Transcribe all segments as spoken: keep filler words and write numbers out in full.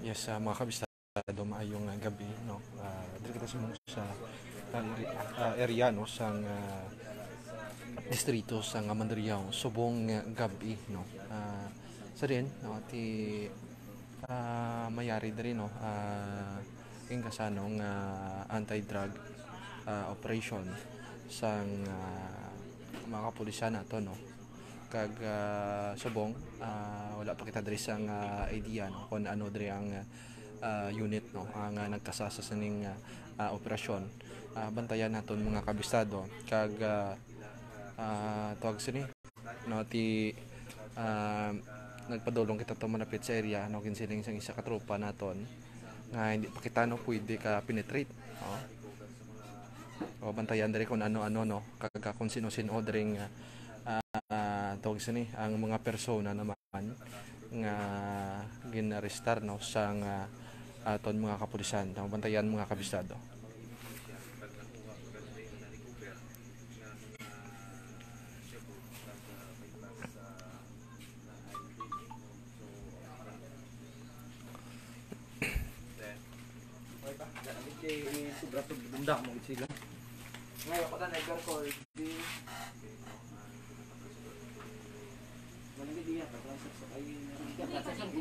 Yes, ah, mga kabistado, maayong, ah, gabi, no? Ah, diri kita sa, sa, ah, area, ah, area, no, sang, ah, distrito sang, ah, Mandurriao, subong, ah, gabi, no? Ah, sa din, no, ti, ah, mayari diri, no? Ah, ing kasanong, ah, anti-drug, ah, operation sang, ah, mga kapulisan nato, no? Kag, ah, subong, ah, wala pa kita diri sang, ah, idea, no, kung ano diri ang, ah, unit, no, ang, ah, nagkasasa sining, ah, ah, operasyon. Ah, bantayan naton, mga kabistado. Kag, ah, ah, tawag sini, no, ti, ah, nagpadulong kita to malapit sa area, no, ginsiling sang isa ka tropa naton nga hindi pa kita, no, pwede ka penetrate, no? O, bantayan diri kung ano-ano, no? Kag kung sino-sino diri nga, ah, tawag sini, ang mga persona naman nga ginarestar, no, sang, ah, aton mga kapulisan. No? Bantayan, mga kabistado. Okay pa, dami kay sobra-sobra damo sila. Ngayon ko na nag-record. Di. Malami diya, pag lang sa, sa kayo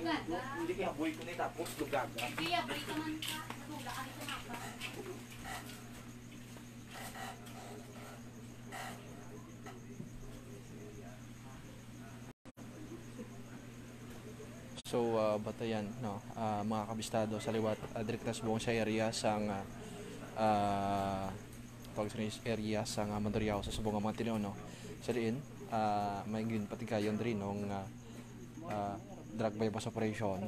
na. Hindi kaya boy ko na tapos lugaga. Kaya boy ka man ka, nagula ka dito nga pa. So, ah, batayan, no, ah, mga kabistado sa liwat, ah, direkta subong sa area sang, ah, ah, tawag sa area sang, ah, Mandurriao sa subong nga mga tinuon, no. Sa diin, ah, may ginpatigayon diri, no, nga, ah, drug buy-bust operation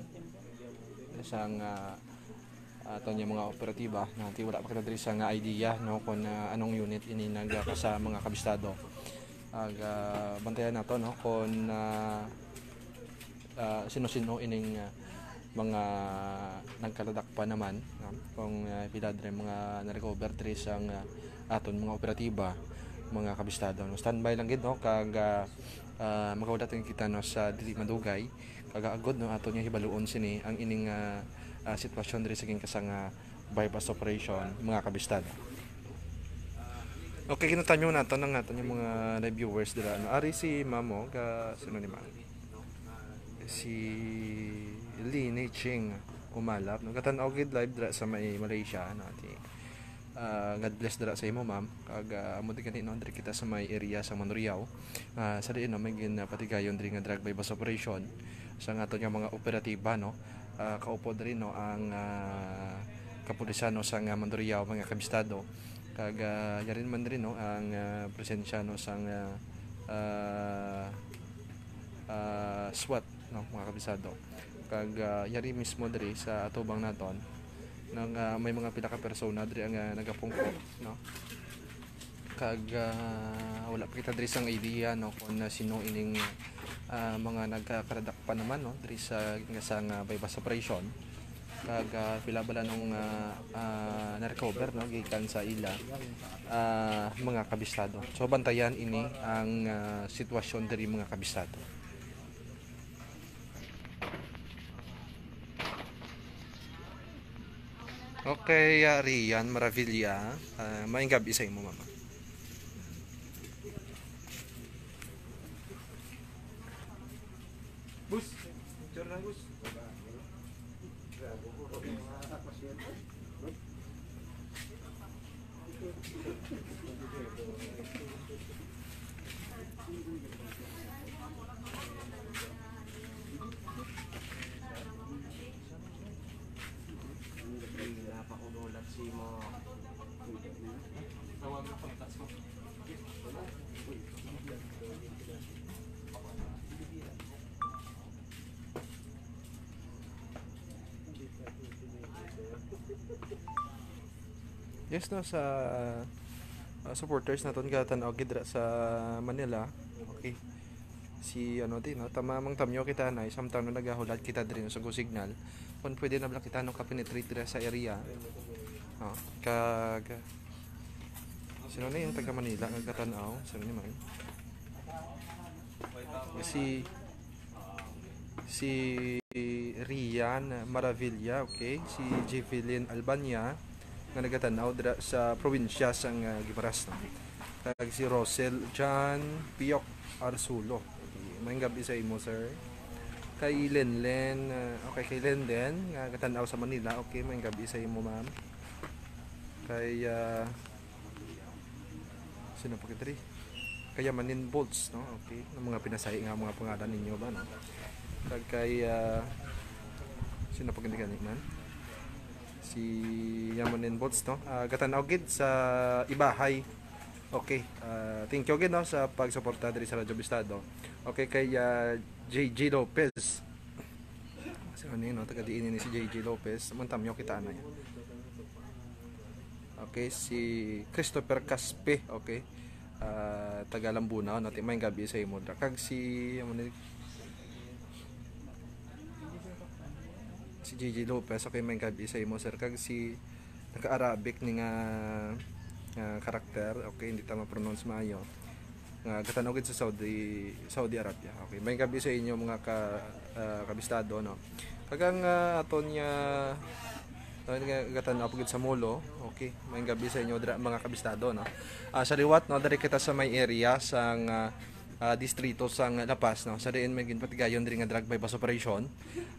sang, ah, aton nga mga operatiba, no, ti wala pa kita diri sa nga idea, no, kung, ah, anong unit ini nagkasa, mga kabistado. Ag, ah, bantayan nato, no, kung, ah, ah, sino-sino ining, ah, mga nagkaladak pa naman, no, kung, ah, pila diri mga na-recover diri sang, ah, aton mga operatiba, mga kabistado, no. Standby lang gid, no, kag, ah, ah, magaulat kita, no, sa dili madugay. Kag agod, no, ato niya hibaluon sini ang ining, ah, ah, sitwasyon diri sa ginkasa nga buy-bust operation, mga kabistado. Okay, ginatanyong nato ng ato niya mga live viewers dira, no? Ari si Mamo, ga, sino ni Ma'am? Si Lini Ching Umalap, no? Gatan-aw gid live dira sa may Malaysia, no? Ti, ah, God bless dira sa imo, ma'am. Kag, ah, amo di gani, no, diri kita sa may area sa Mandurriao. Ah, sa diin, no, may ginapatigayon diri nga drug buy-bust operation sa nga ato nga mga operatiba, no. Ah, kaupo diri, no, ang, ah, kapulisan, no, sa nga Mandurriao, mga kabistado. Kag, ah, yari man diri, no, ang, ah, presensya, no, sa nga, ah, ah, SWAT, no, mga kabistado. Kag, ah, yari mismo diri sa atubang naton, nang, ah, may mga pila ka persona diri ang, ah, nagapungko, no? Kag, ah, wala pa kita diri sang idea, no, kung, ah, sino ining, ah, mga nagkakaradak pa naman, no, diri sa, sa nga buy-bust operation. Kag, ah, pila bala nung, ah, ah, na-recover, no, gikan sa ila, ah, mga kabistado. So, bantayan ini ang, ah, sitwasyon diri, mga kabistado. Okay, ah, Rian Maravilla. Ah, maayong gabi sa imo, mama. Bus, picture lang, bus. Napakudulat si mo. Tawag na pagtas mo. Yes, no, sa, ah, supporters naton gatan-aw gid dira sa Manila. Okay. Si, ano, di, no, tama mang tamyo kita na, samtang no nagahulat kita diri, no, sa go signal. Kung pwede na bala kita, no, ka-penetrate dira sa area. Oh, kag, sino na yung taga Manila nga gatan-aw? Sino ni man? Kasi, si Rian Maravilla, okay, si Jevelyn Albania, nga nagatan-aw dira sa probinsya sang, ah, Guimaras, no? Kag si Rosel John Piok Arsulo. Okay, maayong gabi sa imo, sir. Kay Lenlen, ah, okay, kay Lenlen, nga gatan-aw sa Manila. Okay, maayong gabi sa imo, ma'am. Kay, ah, sino pa kita ri? Kay Yamanin Bolts, no? Okay, ang mga pinasahi nga mga pangalan ninyo ba, no? Kag kay, ah, sino pa gani man? Si Yamanin Bolts, no? Ah, gatan-aw gid sa Ibahay. Okay, ah, thank you gid, no, sa pagsuporta diri sa Radyo Bistado. Okay, kay, ah, J J Lopez. Si ano yun, no? Taga diin ni si J J Lopez. Mantamyo kita na yan. Okay, si Christopher Caspe, okay. Ah, taga Lambunao, no? Ti-, maayong gabi sa imo, dra. Kag si, ano ni, si J J Lopez, okay, maayong gabi sa imo, sir. Kag si naka-Arabic ni nga, nga karakter, okay, hindi ta ma-pronounce maayo. Nga gatan-aw gid sa Saudi, Saudi Arabia. Okay, maayong gabi sa inyo, mga ka-, ah, kabistado, no? Kag ang, ah, aton nga, ah, nga gatan-aw pa gid sa Molo. Okay, maayong gabi sa inyo dira, mga kabistado, no? Ah, sa liwat, no, diri kita sa may area sang, ah, ah, distrito sang La Paz, no? Sa diin may ginpatigayon diri nga drug buy-bust operation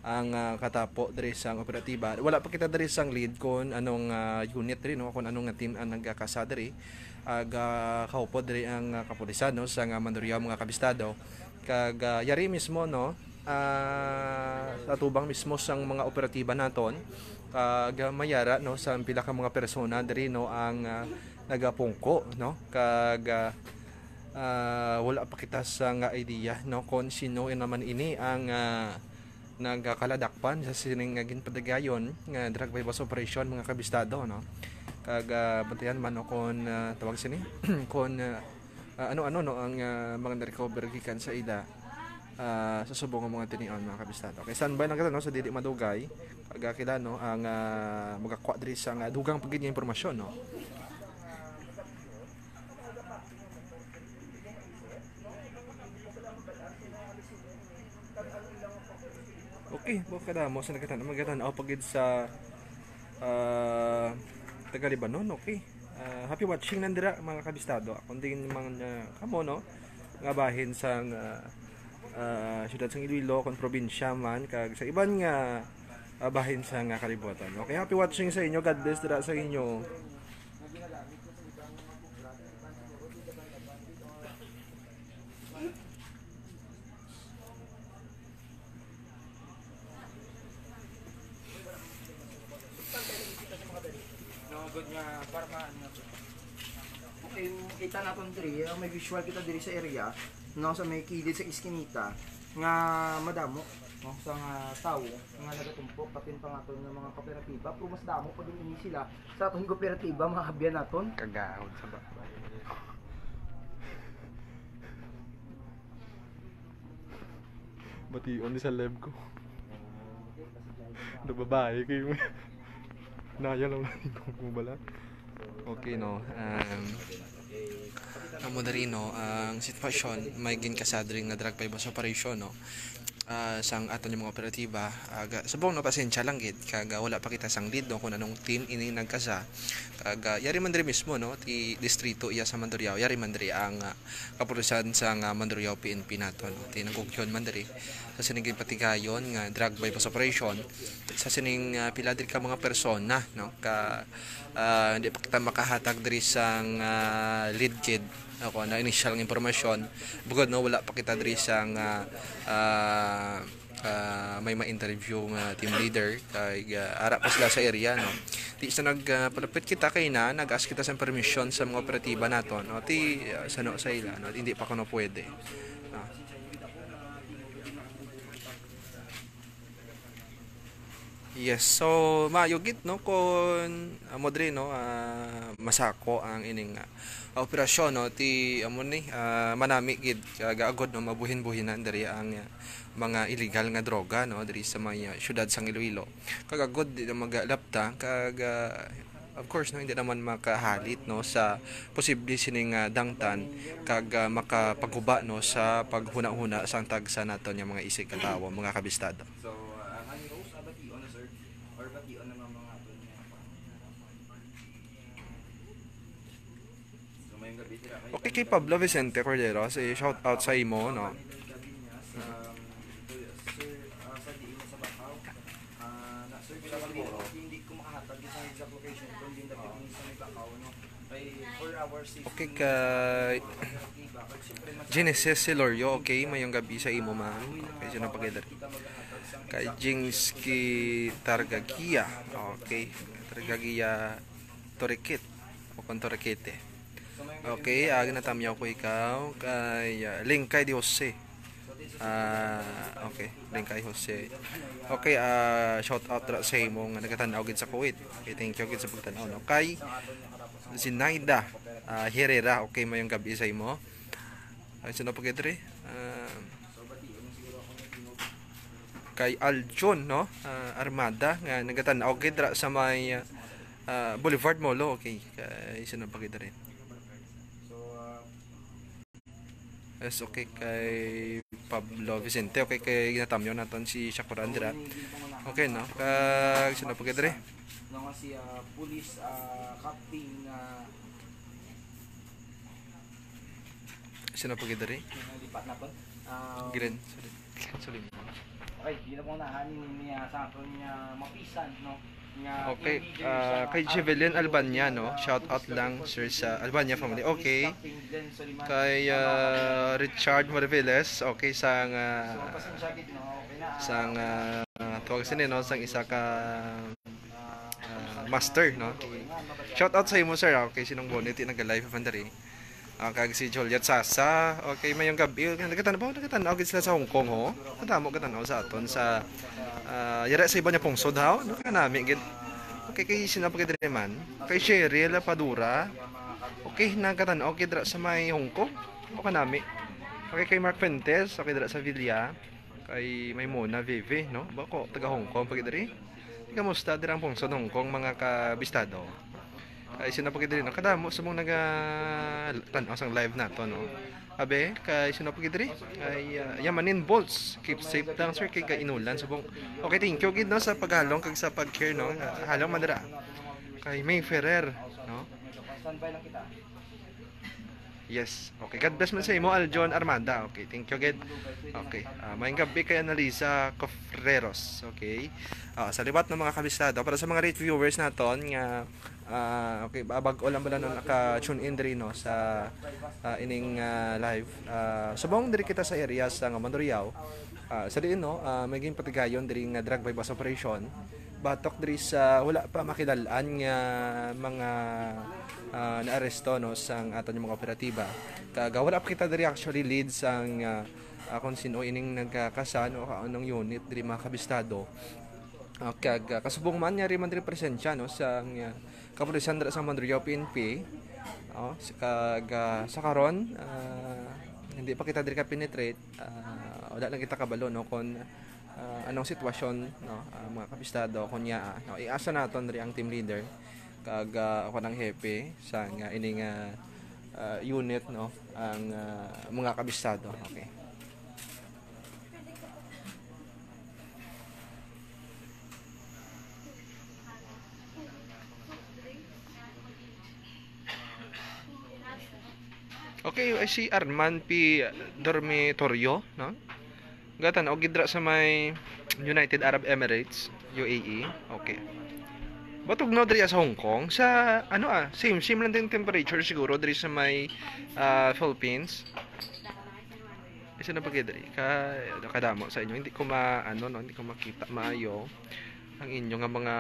ang, ah, katapo diri sang operatiba. Wala pa kita diri sang lead kon anong, ah, unit diri, no, kon anong nga team ang nagakasa diri. Aga kahupod diri ang, ah, kapulisan, no, sang, ah, Mandurriao, mga kabistado. Kag, ah, yari mismo, no, ah, atubang mismo sang mga operatiba naton. Kag, ah, mayara, no, sa pila ka mga persona diri, no, ang, ah, nagapungko, no. Kag, ah, ah, wala pa kita sang idea, no, kon sino naman ini ang, ah, nagakaladakpan sa sining nga ginpatigayon nga drug buy-bust operation, mga kabistado, no? Kag, ah, bantayan man, no, kon, ah, tawag sini, kon, ah, ah, ano-ano, no, ang, ah, mga na-recover gikan sa ila, ah, sa subong nga mga tinion, mga kabistado. Okay, standby lang kita, no, sa dili madugay. Kag, ah, kila, no, ang, ah, magakwa diri sa nga dugang pa gid nga impormasyon, no? Okay, mo kadamo sa nagatan-, magatan-aw pa gid sa, ah, taga Lebanon, okay. Ah, happy watching nandira, mga kabistado. Ako din mga, ah, kamo, no, nga bahin sa, ah, ah, siyudad sang Iloilo, kon probinsya man, kag sa iban nga, ah, bahin sa nga kalibutan. Okay, happy watching sa inyo. God bless dira sa inyo. No, good nga, para ma-, ano nga. Okay, kita naton diri, ah, may visual kita diri sa area, no, sa may kilid sa iskinita, nga madamo, no, sa nga tawo nga nagatumpok, kapin pa nga to nga mga kooperatiba, pero mas damo pa din ini sila sa aton kooperatiba, mga abyan naton. Kagahod sa ba-, Bation ni sa live ko. Do babae kayo. Naya lang lang ko bala. Okay, no. Um, amo diri, no, ang sitwasyon, may ginkasadring nga drug buy-bust operation, no. Ah, sang aton yung mga operatiba, aga, subong, no, pasensya lang gid, kag, ah, wala pa kita sang lead, no, kung anong team ini nagkasa. Kag, ah, yari man diri mismo, no, ti distrito iya sa Mandurriao, yari man diri ang, ah, kapulisan sang, ah, Mandurriao P N P nato, no? Ti nagugyon man diri sa sining ginpatigayon nga drug buy-bust operation sa sining, ah, pila diri ka mga persona, no? Ka, ah, hindi pa kita makahatag diri sang, ah, lead kid. Ako na initial nga impormasyon. Bukod, no, wala pa kita diri sang, ah, ah, ah, may ma-interview nga team leader kay, ah, ara pa sila sa area, no. Di sa nag, ah, palapit kita kay na nag-ask kita sa permission sa mga operatiba nato, no. Ti, ah, sano sa ila, no, hindi pa kuno pwede, no. Yes, so maayo gid, no, kung amo diri, no, ah, masako ang ining, ah, operasyon, no, ti amo ni, ah, manami gid kag agod, no, mabuhin-buhinan diri ang, ah, mga illegal nga droga, no, diri sa may, ah, siyudad sang Iloilo. Kag agod di na magalapta kag, ah, Of course, no, hindi naman makahalit, no, sa posible sining, ah, dangtan kag, ah, makapaguba, no, sa paghuna-huna sang tagsa naton nga mga isig katawo, mga kabistado. So, ah, ang ani, Rose, ah, bation na, sir, or bation na mga, mga aton nga. So, mayong gabi, sir. Okay, kay Pablo Vicente Cordero, say shout out sa imo, no? Sa, um, ito, sir, ah, sa diin na sa Bacau. Ah, na-search sa Bacau, hindi ko makahatag sa exact location kung din dapat yung sa may Bacau, no? Kay for our safety. Okay, kay Genesis Silorio, okay, mayong gabi sa imo, ma'am. Okay, sino pa kita? Kay Jingsky Targagia, okay. Targagia Torikit o kon Torikete. Okay, ah, ginatamyaw ko ikaw kay, ah, Lingkay de Jose. Ah, okay, Lingkay Jose. Okay, ah, shout out ra sa imo nga nagatan-aw gid sa Kuwait. Okay, thank you gid sa pagtan-aw, no. Kay Zinaida, ah, Herrera, okay, mayong gabi sa imo. Ay, sino pa gid diri? Ah, kay Aljon, no? Ah, Armada nga nagatan-aw gid ra sa may, ah, Boulevard Molo. Okay, kay sino pa gid diri? Yes, okay, kay Pablo Vicente. Okay, kay ginatamyaw naton si Shakuran dira. Okay, no? Kag sino pa gid diri? No, nga si, ah, Police, ah, Captain, ah, Sino pa gid diri? Lipat na po. Ah, Glenn, sorry. Glenn Solimon. Okay, di na po na, ani ni, ni, ah, sa aton nga mapisan, no? Nga Okay, teenager ah, sa kay Jevelyn Albania, no? Shout out lang, sir, sa Albania family. Okay. Captain Glenn Solimon. Kay, ah, Richard Mariveles, okay, sang, ah, So, pasensya gid, no? Okay na, ah, sang, ah, tawag sini, no? Sang isa ka, ah, master, no? Shout out sa imo, sir, ah. Okay, sinong bonit yung nag-live man diri? Ah, kag si Juliet Sasa. Okay, mayong gabi. Nagatan-aw, nagatan-aw gid sila sa Hong Kong, ho. Kadamo gatan-aw sa aton sa, ah, yara sa iba niya pungsod, ha? No, kanami gid. Okay, kay sino pa gid diri man? Kay Cheryl Padura. Okay, nagatan-aw gid dira sa may Hong Kong. O kanami. Okay, kay Mark Fuentes. Okay, dira sa Villa. Kay may Mona Vive, no? Ba ko, taga Hong Kong pa gid diri. Kamusta dira ang pungsod Hong Kong, mga kabistado? Kay sino pa gid diri, no? Kadamo sa mga naga tan-aw sang live nato, no? Abe, kay sino pa gid diri? Kay, ah, Yamanin Bolts, keep safe lang, sir, kay kainulan subong. Okay, thank you gid, no, sa paghalong kag sa pag-care, no? Halong man dira. Kay May Ferrer, no? Standby lang kita. Yes. Okay. God bless man sa imo, Aljon Armada. Okay. Thank you, gid. Okay. Ah, mayong gabi kay Annalisa Cofreros. Okay. Ah, sa liwat ng mga kabistado, para sa mga late viewers naton nga, ah, okay, ba-, bag-o lang bala nun naka-tune in diri, no, sa, ah, ining, ah, live. Ah, subong diri kita sa area sa nga Mandurriao. Ah, sa diin, no, ah, may ginpatigayon diri nga drug buy-bust operation. Batok diri sa wala pa makilal-an nga mga, ah, naaresto, no, sang aton mga operatiba. Kag wala pa kita diri actually lead sang, ah, ah, kung sino ining nagkakasa, no, ka-, anong unit diri, mga kabistado. Ah, kag, ah, kasubong man, yari man diri presensya, no, sang, ah, kapulisan dira sa Mandurriao P N P. Oh, s-, kag, ah, sa karon, ah, hindi pa kita diri ka-penetrate. Ah, wala lang kita kabalo, no, kung, ah, anong sitwasyon, no, ah, mga kabistado, kung nia, ah, no, iasa naton diri ang team leader kag, ah, ako nang hepe sa nga ini nga, ah, unit, no, ang, ah, mga kabistado. Okay. Okay, I see Arman P Dormitorio, no? Gatan-aw gid dira sa may United Arab Emirates, U A E. Okay. Batog, no, diri sa Hong Kong. Sa, ano, ah, same, same lang din temperature siguro diri sa may, ah, Philippines. Isa na ba kayo diri? Ka-, kadamo sa inyo. Hindi ko ma-, ano, no, hindi ko makita maayo ang inyo nga mga,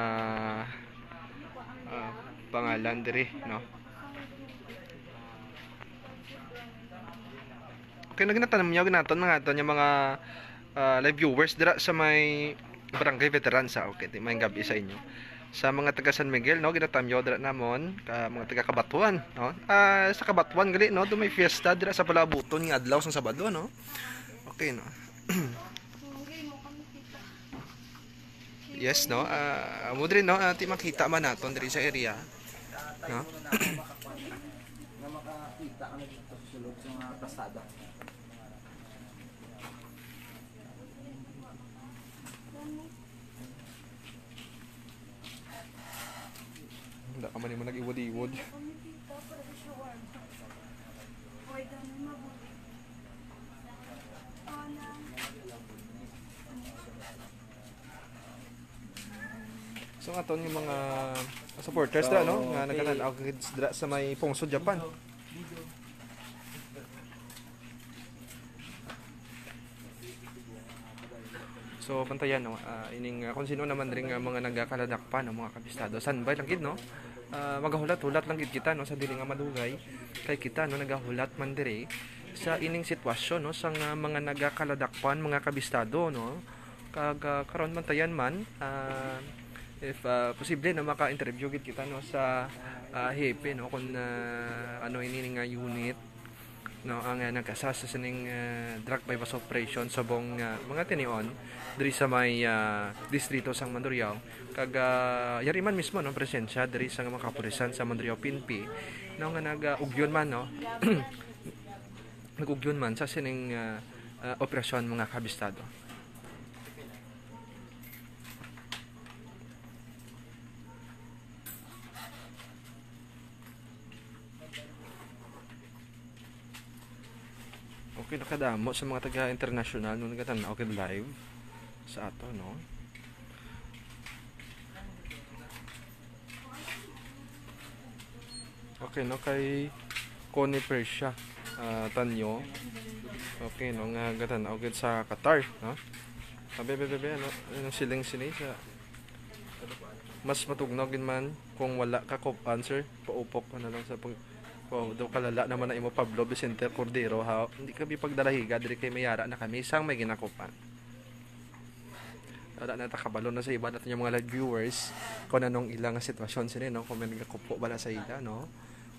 ah, pangalan diri, no? Okay, nagnatanam niyo ginaton mga aton yung mga, ah, live viewers dira sa may barangay veterans, ah. Okay, di, mayong gabi sa inyo. Sa mga taga San Miguel, no, ginatamyo dira namon, ka, mga taga Cabatuan, no? Ah, sa Cabatuan gali, no, do may fiesta dira sa Palabuton nga adlaw sang Sabado, no? Okay, no. Yes, no. Ah, amo diri, no, ah, ti makita man naton diri sa area. No? Nga makakita ka na dito sa sulod sa mga pasada. Wala ka man nimo nag-iwod-iwod. So, aton yung mga supporters na, no? So, nga okay. Nagkatanaw kids dra sa may Pungso, Japan. So, bantayan, no? Ah, ining, ah, kung sino naman diri nga mga nagakaladakpan, no, mga kabistado. Sanbay lang gid, no? Ah, magahulat-hulat lang gid kita, no, sa dili nga madugay. Kay kita, no, nagahulat man diri sa ining sitwasyon, no, sa nga mga nagakaladakpan, mga kabistado, no? Kag, ah, karon, bantayan man, ah, if, ah, posible na maka-interview gid kita, no, sa, ah, hepe, no, kung, ah, ano ini nga unit, no, ang, ah, nagkasa sa sining, ah, drug buy-bust operation subong, ah, mga tinion diri sa may, ah, distrito sang Mandurriao. Kag, ah, yari man mismo, no, presensya diri sa mga kapulisan sa Mandurriao P N P, no, nga nag, ah, ugyon man, no, nag-ugyon man sa sining, ah, ah, operasyon, mga kabistado. Okay, nakadamo sa mga taga international no nagatan-aw kag live sa ato, no? Okay, no, kay Connie Persia, ah, Tanyo. Okay, no, nga gatan-aw gid sa Qatar, no? Abi, abi, abi, abi, ano, anong siling sini sa mas matugnaw gid man kung wala ka kup-an, sir. Paupok ka na lang sa pag-, wow, daw kalala naman na imo, Pablo Vicente Cordero, ha? Hindi kami pagdalahiga, diri kay mayara na kami sang may ginakupan. Wala na ta kabalo na sa iba natin yung mga live viewers kung anong ilang sitwasyon sini, no? Kung may nagakupo bala sa ila, no?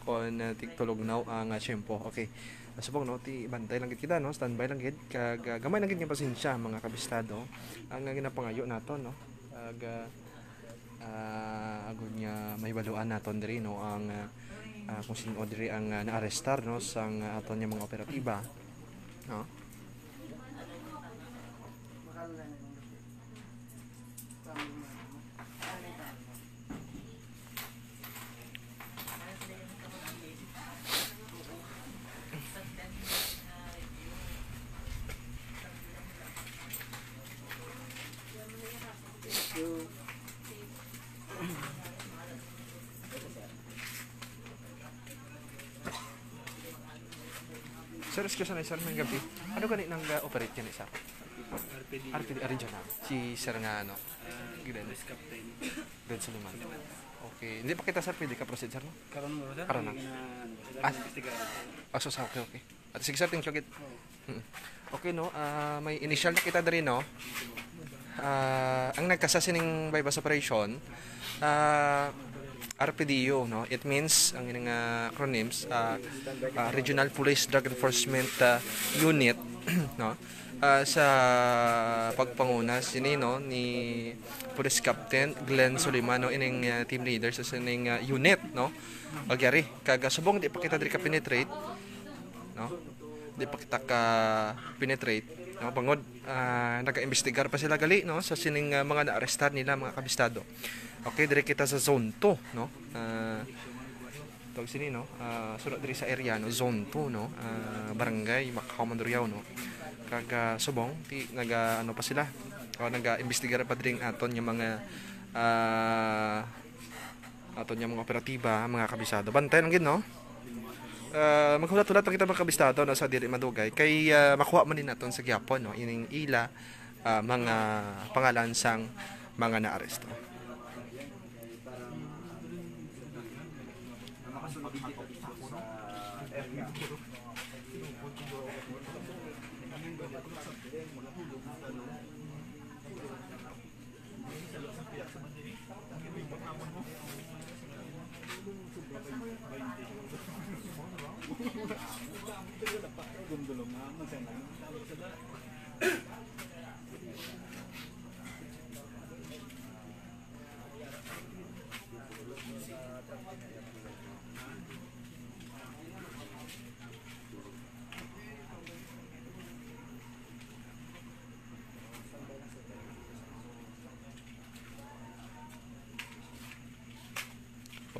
Kung, uh, tigtulog na ang, uh, tiyempo. Okay. Subong, no? Ti bantay lang gid kita, no? Standby lang gid. Kag, uh, gamay lang gid nga pasensya, mga kabistado. Ang, uh, ginapangayo nato, no? Kag, uh, ah, agud nga mahibaluan naton diri, no, ang, ah, ah, kung sin-o diri ang, ah, naarestar, no, sang, ah, aton nga mga operatiba, no? Sir, excuse na, sir, may gabi. Ano gani nang, uh, operate gani, sir? R P D. R P D original. Si sir nga, ano? Ah, Glenn. Police Captain. Glenn Suliman. Suliman. Okay. Hindi pa kita, sir, pwede ka proceed, sir, no? Karon mo, sir? Karon na. Hindi na, ano, sir, ah, investigahan. Ah, so, sir, okay, okay. At sige, sir, thank you, gid. Oo. Mm. Okay, no? Ah, may initial na kita diri, no? Ah, ang nagkasa sining buy-bust operation, ah, R P D U, no? It means, ang ining, ah, acronyms, ah, ah, Regional Police Drug Enforcement, ah, Unit, no? Ah, sa pagpanguna sini, no, ni Police Captain Glenn Suliman, no, ining, ah, team leader sa sining, ah, unit, no? Agyari, kag, ah, subong di pa kita diri ka-penetrate, no? Di pa kita ka-penetrate, no? Bangod, ah, nagaimbestigar pa sila gali, no, sa sining, ah, mga naarestar nila, mga kabistado. Okay, diri kita sa zone two, no? Ah, tawag sini, no? Ah, sunod diri sa area, no? Zone two, no? Ah, Barangay Macau, Mandurriao, no? Kag, ah, subong, ti, naga, ano pa sila? O, nagaimbestigar pa diri ang aton nga mga, ah, aton nga mga operatiba, mga kabisado. Bantay lang gid, no? Ah, maghulat-hulat lang kita, mga kabisado, no, sa dili madugay kay, ah, makuha man din naton sa gihapon, no, ining ila, ah, mga pangalan sang mga naaresto.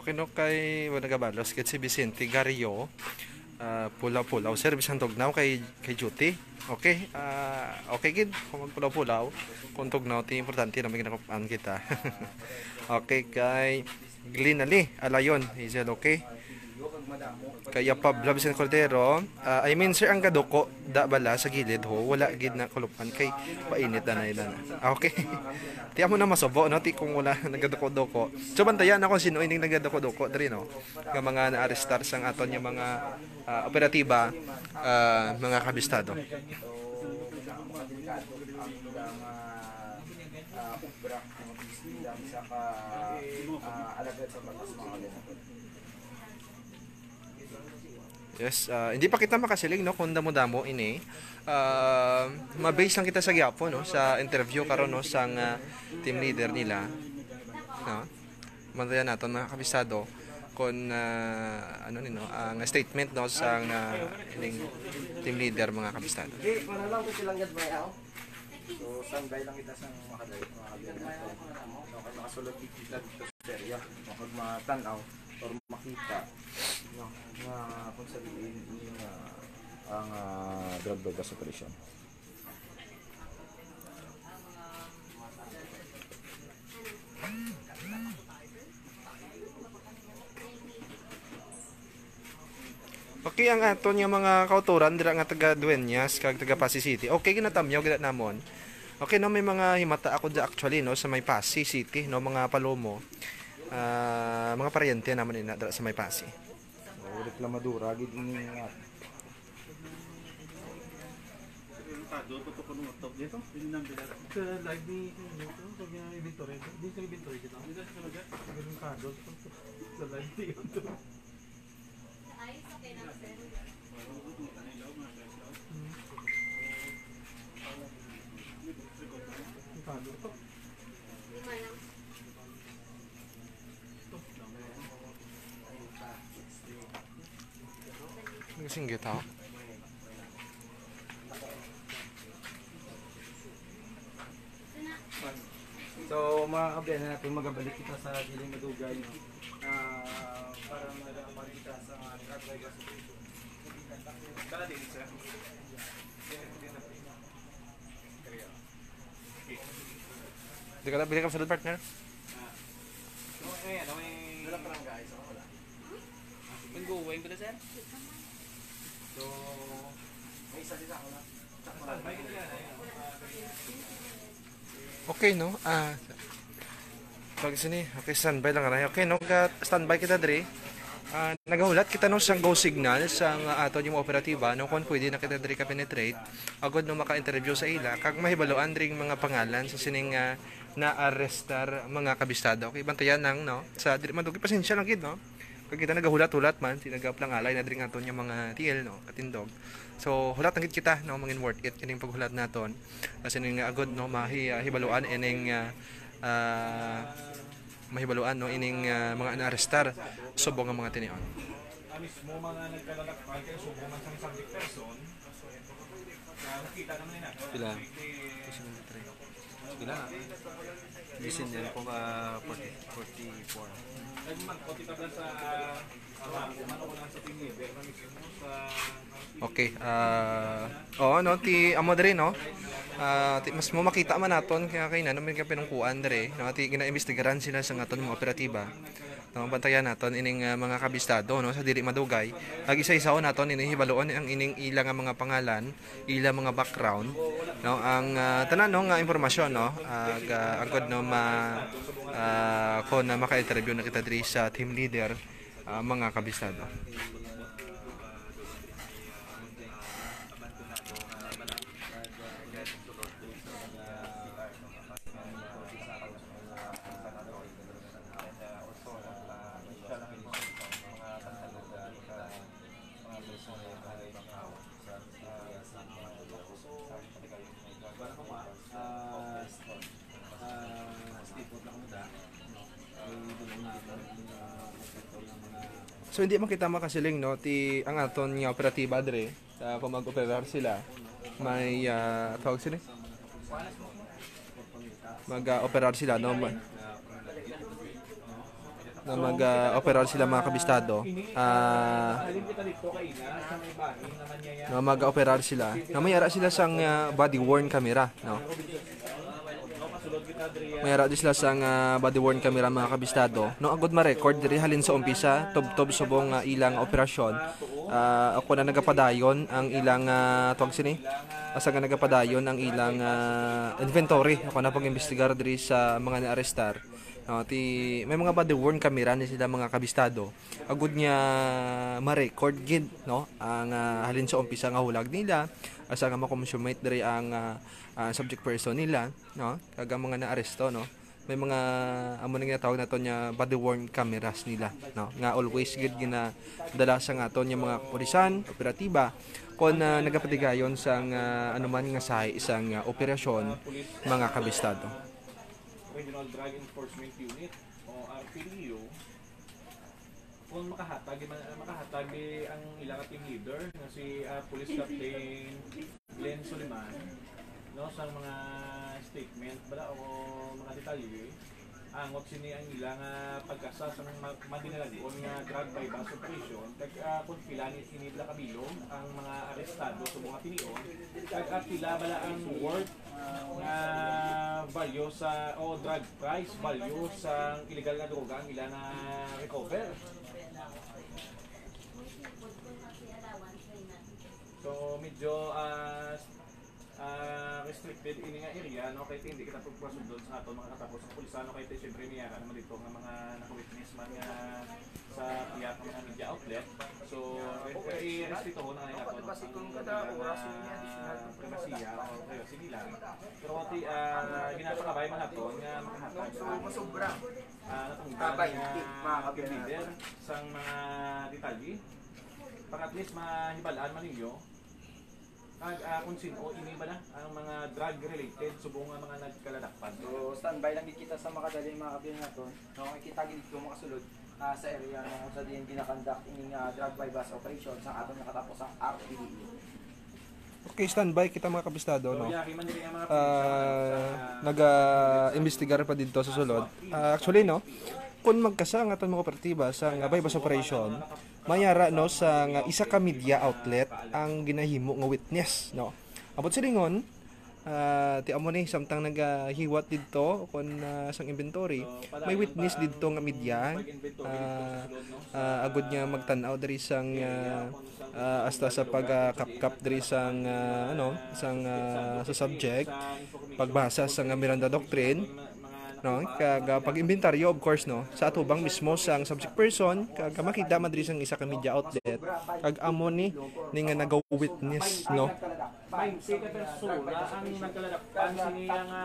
Okay, no, kay, wala, nagabalos gid si Vicente Gario. Ah, pulaw-pulaw, sir, bisan tugnaw kay, kay duty. Okay, ah, okay gid kung magpulaw-pulaw, kung tugnaw, ti importante na may ginakup-an kita. Okay, kay Glenn Ali Alayon, is it okay? Kaya Pablo Vicente Cordero, ah, I mean, sir, ang gaduko da bala sa gilid ho, wala gid na kulupan kay painit na na. Ah, okay. Ti amo na masubo, no? Ti kung wala nagaduko-duko. So, bantayan na kung sino ining nagaduko-duko diri, no? Nga mga naarestar sang aton nga mga, ah, operatiba, ah, mga kabistado. Yes, ah, hindi pa kita makasiling, no, kung damo-damo ini. Ah, ma-base lang kita sa gihapon, no, sa interview karon, no, sang, ah, team leader nila, no. Bantayan naton, mga kabisado, kung, ah, ano ni, no, ang statement, no, sang, ah, ining team leader, mga kabisado. Di, para lang ko silang gadmay, ah. So, standby lang kita sa mga kadayot, mga kadayot. No, kay makasulod kita dito sa area, no, kag matan-aw or makita, no, nga kung sabihin ni nga ang, ah, drug buy-bust operation. Okay, ang aton nga mga kautoran dira nga taga Dueñas kag taga Passi City. Okay, ginatamyaw gid namon. Okay, no, may mga himata ako dyan actually, no, sa may Passi City, no, mga Palomo. Ah, mga paryente naman ina dira sa may Passi. Oh, reklamadora gid ini nga. Yung kado, tutok ko nung laptop dito. Yung number na. Sa live ni, ano to, pag yung inventory, di sa inventory dito. Dito sa sunod, eh. Yung kado, sa live ni ito. Ang kado to. Nagsingit ako. So, mga kabiyanan natin, magabalik kita sa dili madugay, no? Ah, para madala pa rin kita sa mga drug buy-bust operation. Kana din, sir? Di ka na, bili ka sa partner? Ah. No, eh, ano, eh. Dala pa lang, guys. Ako wala. Ang going ko na, sir. So, may isa din ako na. Okay, no? Ah, pag sini, okay, standby lang na. Okay, no? Ga-, standby kita diri. Ah, nagahulat kita, no, sang go signal sang aton nga operatiba, no, kung pwede na kita diri ka-penetrate, agod, no, maka-interview sa ila, kag mahibaluan diri ang mga pangalan sa sining, ah, naarestar mga kabistada. Okay, bantayan lang, no? Sa diri madugay, pasensya lang gid, no? Kag kita nagahulat-hulat man, si nagaplangalay na diri nga aton nga mga T L, no, katindog. So, hulat lang gid kita, no, mangin worth it kining paghulat naton. Kasi ning agod, no, mahi-, ah, hibaluan ining, ah, ah, mahibaluan, no, ining, ah, mga naarestar subong nga mga tinion. Ang mismo mga nagkalalakbay kay subong man sang subject person, ah, nakita naman nila. Pila? Two seventy-three. Pila? Bisin yan po, ah, forty, forty-four. Ay, man, forty ka lang sa, ah, ano ko lang sa team leader, na mismo sa Okay, ah, oo, no, ti amo diri, no? Ah, ti, mas mo makita man naton kaya kay na naman ka pinungkuan diri, no? Ti ginaimbestigaran sila sa aton mga operatiba. No, bantayan naton ining, ah, mga kabistado, no, sa dili madugay. Ag isa-isaon naton ini hibaluon ang ining ila nga mga pangalan, ila mga background, no, ang, ah, tanan, no, nga impormasyon, no, ag, ah, agod, no, ma, ah, kung na maka-interview na kita diri sa team leader, ah, mga kabistado. So, hindi man kita makasiling, no, ti ang aton nga operatiba dre, sa kung mag-operar sila, may, ah, tawag sila? Mag, ah, operar sila, no? Ma-, nga mag-operar sila, mga kabistado, ah, nga mag-operar sila, nga may ara sila sang, ah, body worn camera, no? May ara di sila sang, ah, body worn camera, mga kabistado, no? Agud ma-record diri halin sa umpisa, tubtob subong nga ilang operasyon, ah, ako na nagapadayon ang ilang, ah, tawag sini, asa nga nagapadayon ang ilang, ah, inventory. Ako na pag-imbestigar diri sa mga naarestar. No, ti may mga body worn camera ni sila, mga kabistado. Agud nga ma-record gid, no, ang, ah, halin sa umpisa nga hulag nila, asa nga ma-consummate diri ang, ah, ah, subject person nila, no, kag ang mga naaresto, no. May mga amo na ginatawag naton nga body worn cameras nila, no, nga always gid ginadala sa aton nga mga kapulisan, operatiba, kon, ah, nagapatigayon sang, ah, anuman nga sahi sang, ah, operasyon, mga kabistado. Regional Drug Enforcement Unit o R P D U, kung makahatag, ma-, makahatag di ang ilang team leader nga si, ah, Police Captain Glenn Suliman, no, sa mga statement bala o mga detalye angot sini ang ilang, ah, pagkasa sa mga ma-, madinalag-on nga drug buy-bust operation, kag, ah, kung pila ni ini bala kabilog ang mga arestado sa mga tinion, kag, ah, pila bala ang worth nga value sa, o drug price value sa illegal nga droga ang ila na recover. So, medyo, ah, ah, restricted ini nga area, no? Kay hindi kita pagpasundon sa aton mga katapos sa pulisan, no? Kay siyempre, may ara naman dito nga mga naka-witness man nga sa tiyak nga mga media outlet. So, respetuhon na nato, no, ang, ah, privasiya o privacy nila. Pero, ti, ah, ginapakabay man nato nga makahatag sa, ah, natungdan nga mga leader sang mga detalye. Para at least mahibal-an man ninyo kag, ah, kung sin-o ini bala ang mga drug-related subong nga mga nagkaladakpan. So, standby lang gid kita sa makadali, mga kapiyon naton. No, kita gid dito makasulod, ah, sa area nga kung sa diin ginakandak ining, ah, drug buy-bust operation sa aton nakatapos ang R P D U. Okay, standby kita, mga kabistado, no? So, yari man diri ang mga Ah, probinsya, ah, naga-imbestigar pa dito sa sulod. Ah, actually, no, kung magkasa ang aton mga operatiba sa nga buy-bust operation, may ara, no, sa nga isa ka media outlet ang ginahimo nga witness, no? Abot silingon, ah, ti amo ni samtang nagahiwat didto kon, ah, sang inventory, may witness didto nga media, ah, ah, agud nga magtan-aw diri sang, ah, ah, hasta sa pagkapkap diri sang, ah, ano, sang, ah, sa subject, pagbasa sang Miranda Doctrine, no? Kag, ah, pag-inventaryo, of course, no, sa atubang mismo sang subject person, kag makita man diri sang isa ka media outlet, kag amo ni, ni nga naga-witness, no? Baynte ka persona ang nagkaladakpan sini nga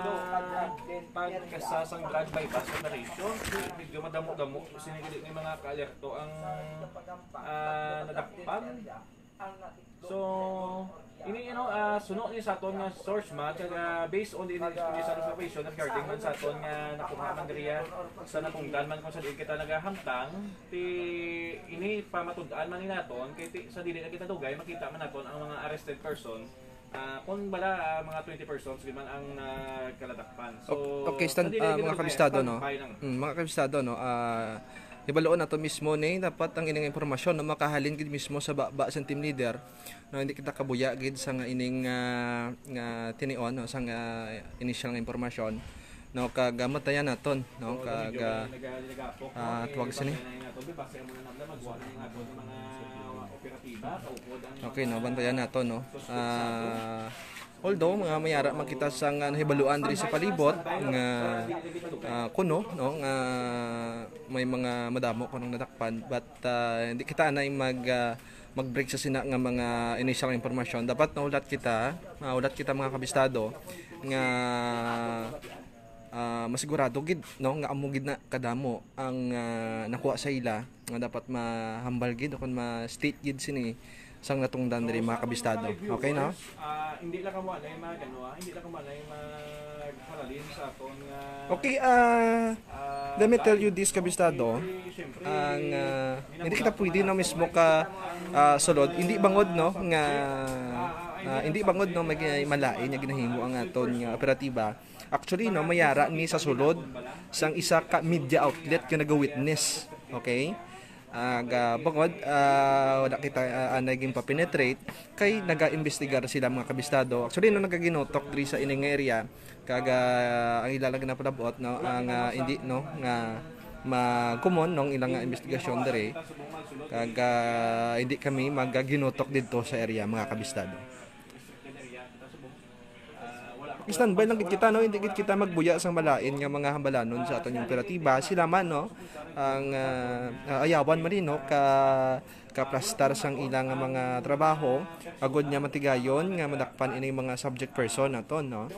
pagkasa sang drug buy-bust operation. Medyo madamo-damo sini, gali ni mga kaalerto ang, ah, nadakpan. So, ini, you know, ah, suno ni sa aton nga source man, kag, ah, based on the ini sa information regarding man sa aton nga nakuha man diriya sa natungdan man kung sa diin kita nagahamtang, ti ini pamatud-an man ni naton, kay ti, sa dili na kita dugay, makita man naton ang mga arrested person, ah, kung bala, ah, mga twenty persons gid man ang nagkaladakpan. So, O-, okay, stand, sa dili ah, kita mga dugay, kabistado, no? Standby lang. Hmm, mga kabistado, no? Ah, hibaluon nato mismo ni dapat ang ining impormasyon, no, makahalin gid mismo sa baba sa team leader, no? Hindi kita kabuya gid sa nga ining, ah, nga tinion, no, sa nga initial nga impormasyon, no, kag, ah, bantayan naton, no, kag, ah, ah, tuwag sini. Okay, no, bantayan naton, no. Ah, although mga may ara man kita sa nga nahibaluan diri sa palibot nga, ah, kuno, no, nga may mga madamo kunong nadakpan, but, ah, hindi kita anay mag, ah, mag-break sa sina nga mga initial nga impormasyon. Dapat nahulat kita, mahulat kita, mga kabistado, nga, ah, masigurado gid, no, nga amo gid na kadamo ang, ah, nakuha sa ila, nga dapat mahambal gid o kon ma-state gid sini sang natungdan diri, mga kabistado. Okay, no? Ah, hindi lang kamo anay mag, ano, ah, hindi lang kamo anay maghalalin sa aton nga, Okay, ah, ah, let me tell you this, kabistado. Ang, ah, hindi kita pwede na mismo ka, ah, sulod. Hindi bangod, no, nga, ah, hindi bangod, no, may malain nga ginahimo ang aton nga operatiba. Actually, no, may ara ni sa sulod sang isa ka media outlet nga naga-witness. Okay? Aga bangod, ah, wala kita, ah, anay ginpa-penetrate, kay nagaimbestigar sila, mga kabistado. Actually, no, nagaginutok diri sa ining nga area, kag, ah, ang ila lang ginapalabot, no, ang, ah, hindi, no, nga ma-common, no, ang ilang nga investigasyon diri, kag, ah, hindi kami magaginutok didto sa area, mga kabistado. Standby lang gid kita, no? Hindi gid kita magbuya sang malain nga mga hambalanon sa aton nga operatiba. Sila man, no, ang, ah, ah, ayawan man, no, ka kaplastar sang ilang nga mga trabaho, agod nga matigayon nga madakpan ini mga subject person naton, no?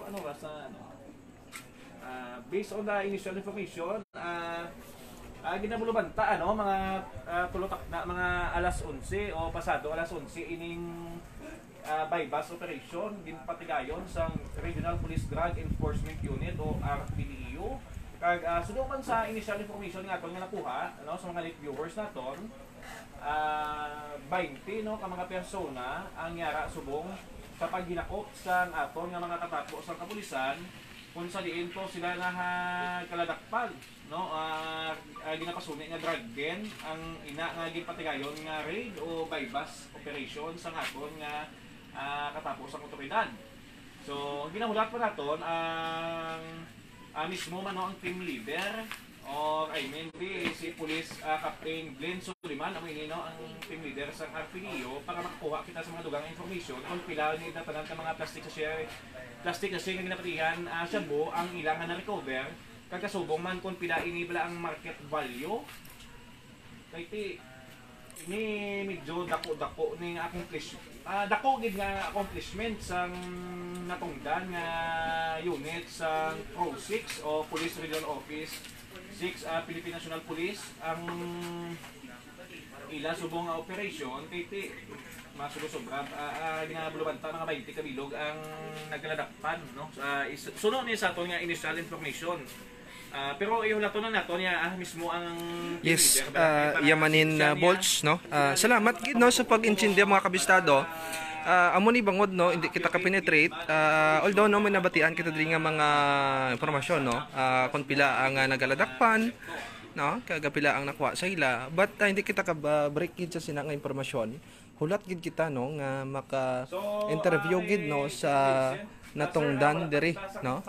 Ah, based on the initial information, ah, ah, ginabulubanta, ano, mga, ah, tulo tak-, na, mga alas onse o pasado alas onse ining, ah, buy-bust operation ginpatigayon sang Regional Police Drug Enforcement Unit o R P D E U. Kag, ah, suno man sa initial information nga aton nga nakuha, ano, sa mga late viewers naton, ah, twenty, no, ka mga persona ang yara subong sa paghinakop sang aton nga mga katapo sang kapulisan, kung sa diin to sila nahakaladakpan, no, ah, ah, ginapasuni nga drug den ang ina nga ginpatigayon nga raid o buy-bust operation sang aton nga, ah, katapo sang awtoridad. So, ginahulat pa naton ang, ah, mismo man, no, ang team leader, or I mean, di, si Police, ah, Captain Glenn Suliman, amo ini, no, ang team leader sang R P D E U, para makakuha kita sa mga dugang information kung pila ni na tanan ka mga plastic sachet, plastic sachet nga ginapatihan, ah, shabu ang ila nga na-recover, kag kasubong man kung pila ini bala ang market value. Kay ti, ni medyo dako-dako ni nga accomplish-, ah, dako gid nga accomplishment sang natungdan nga unit sang PRO six o Police Regional Office six, ah, Philippine National Police ang ila subong nga operasyon. Kay ti, masulo sobra, ah, ah, nga bulubanta, mga twenty ka bilog ang nagkaladakpan, no? Ah, is-, suno ni sa aton nga initial information. Ah, pero ihulaton na nato niya, ah, mismo ang Yes, leader, ah, para iya manin, sa ah, niya. Bolts, no? Ah, salamat gid, no, sa pag-intindi, mga kabistado. Ah, amo ni bangod, no, hindi kita ka-penetrate. Ah, although, no, may nabatian kita diri nga mga impormasyon, no, ah, kung pila ang, ah, nagaladakpan, no, kag pila ang nakuha sa ila. But, ah, hindi kita ka-, ah, break gid sa sina nga impormasyon. Hulat gid kita, no, nga maka-interview gid, no, sa natungdan diri, no?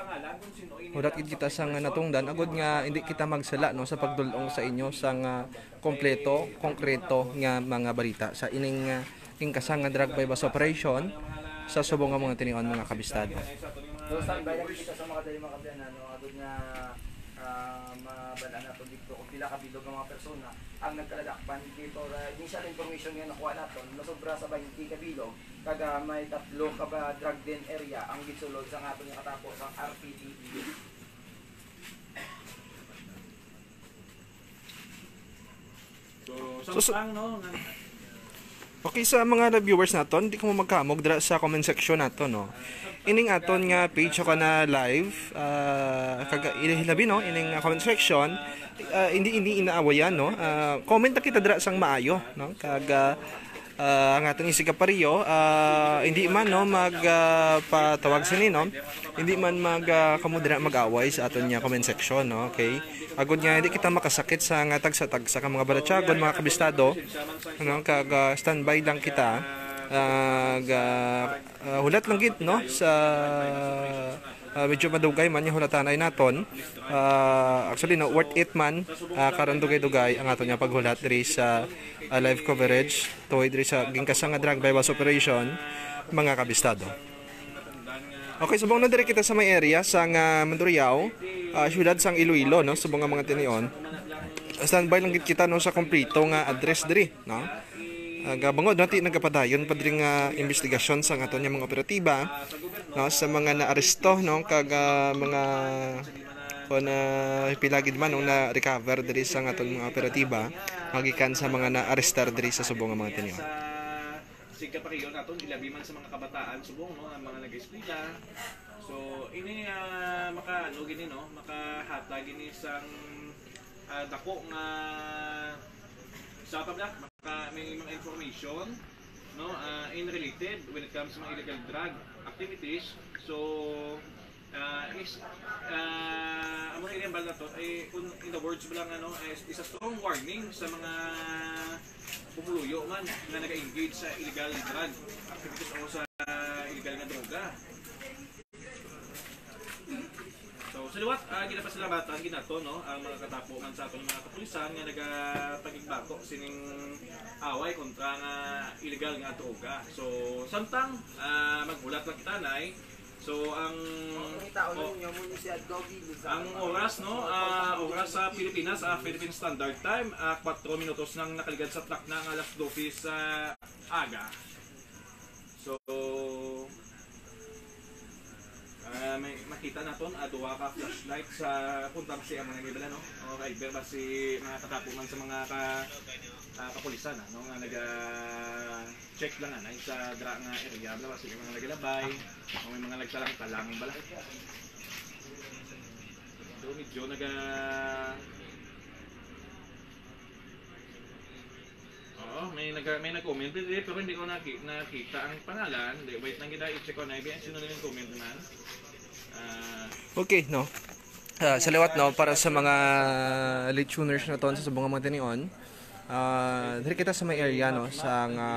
Hulat gid kita sa nga natungdan, agud nga hindi kita magsala, no, sa pagdul-ong sa inyo sa nga kompleto, konkreto nga mga balita sa ining, ah, ingkasang nga drug buy-bust operation sa subong nga mga tinion, mga kabistado. So, standby lang kita sa mga dali, mga kabiyanan, no, agud nga, ah, mabal-an nato dito kung pila ka bilog nga mga persona ang nagkaladakpan dito. Sa initial information nga nakuha naton, nasobra sa twenty ka bilog, kag, ah, may tatlo ka ba drug den area ang ginsulod sa aton nga katapo sang R P D E U. So, So, sa samtang, no, nga Okay, sa mga viewers naton, di kamo magkahamog dira sa comment section nato, no. Ining aton nga page ako na live, ah, kag ilabi, no, ining, ah, comment section, ah, hindi, hindi inaawayan, no. Ah, comment na kita dira sang maayo, no. Kag, ah, ah, ang aton isig kapariyo, ah, hindi man, no, mag, ah, patawag sini, no. Hindi man mag, ah, kamo dira mag-away sa aton nga comment section, no. Okay. Agud nga hindi kita makasakit sa nga tagsa-tagsa ka mga balatyagon, mga kabistado, ano, kag, ah, standby lang kita. Ah, ga-, ah, hulat lang gid, no, sa, ah, medyo madugay man yung hulatanay naton. Ah, actually, no, worth it man, ah, karon dugay-dugay ang aton nga paghulat diri sa, ah, live coverage tuhoy diri sa gingkasang nga drug buy-bust operation, mga kabistado. Okay, subong na diri kita sa may area sa nga Mandurriao, ah, siyudad sang Iloilo, no, subong nga mga tinion. Standby lang gid kita, no, sa kompleto nga address diri, no. Ah, gabangod, no, ti nagapadayon pa diri nga investigasyon sa aton nga mga operatiba, no, sa mga naaresto, no, kag, ah, mga kung, ah, pila gid man ang na-recover diri sa aton mga operatiba magikan sa mga naarestar diri sa subong nga mga tinion. Sig kapariyo naton, ilabi man sa mga kabataan subong, no, ang mga nag-eskwela. So, ini, ah, maka-, ano gini, no, makahatag gini sang, ah, dako nga sa pabla, maka-, may mga information, no, ah, in related when it comes sa mga illegal drug activities. So, Ah, is, ah, amo na ini ang bala to, eh, kung in the words mo lang, ano, eh, is a strong warning sa mga pumuluyo man nga nag-engage sa illegal drug activities o sa illegal nga droga. So, sa liwat, ah, ginapasalamatan gid nato, no, ang mga katapo man sa aton mga kapulisan nga nagapakigbato sining away kontra nga illegal nga droga. So, samtang, ah, maghulat lang kita, Nay. So, ang Ang tao o- ninyo mo ni si Adobe, Luzon. Ang oras, no, ah, oras sa Pilipinas, ah, Philippine Standard Time, ah, kwatro minutos nang nakaligad sa takna nga alas dose sa aga. So, ah, may makita naton, ah, duha ka flashlight sa puntang si amo na nila, no? O, kay Iber ba si mga katapo man sa mga ka, ah, kapulisan, ah, no? Nga naga-check lang, anay, sa dra nga area, bala ba sila mga nagalabay, o may mga nagtalang-talang bala. So, medyo naga, Oo, may nag-, may nag-comment diri, pero hindi ko naki-, nakita ang pangalan. Di, wait lang kita, i-check ko na. Ibig, sino na yung comment naman? Ah, Okay, no? Ah, sa liwat, no, para sa mga late tuners naton sa subong nga mga tinion, ah, diri kita sa may area, no, sa nga,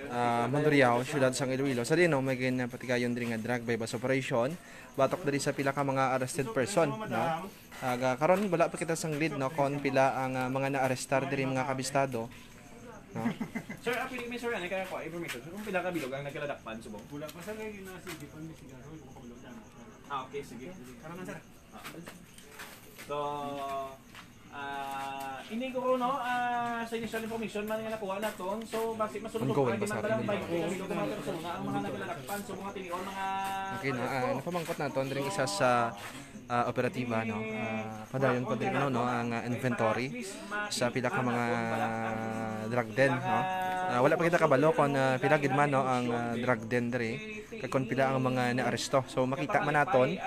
ah, Mandurriao, siyudad sang Iloilo. Sa din, no, may ginapatigayon diri nga drug buy-bust operation. Batok diri sa pila ka mga arrested person, no? Aga, karon wala pa kita sang lead, no, kon pila ang, ah, mga naarestar diri, mga kabistado, no? Sir, ah, pwede may, sir, ano, kaya ko, information. Sir, kung pila ka bilog ang nagkaladakpan subong? Wala pa, sir, kay ginasigipan ni Sigaroy kung kabilog na. Ah, okay, sige. Karon na, sir. Ah. So, ah, ini ko, no, ah, sa initial information man nga nakuha naton. So, basi masulog Ongoing pa, pa di man sa pala atin. May mga persona ang mga naglalakpan. So, mga tinion, mga Okay, no, ah, napamangkot naton diri isa sa, ah, operatiba, no? Ah, padayon pa diri, no, no, ang, ah, inventory sa pila ka mga drug den, no? Ah, wala pa kita kabalo kung, ah, pila gid man, no, ang, ah, drug den diri, kag kung pila ang mga naaresto. So, makita man naton,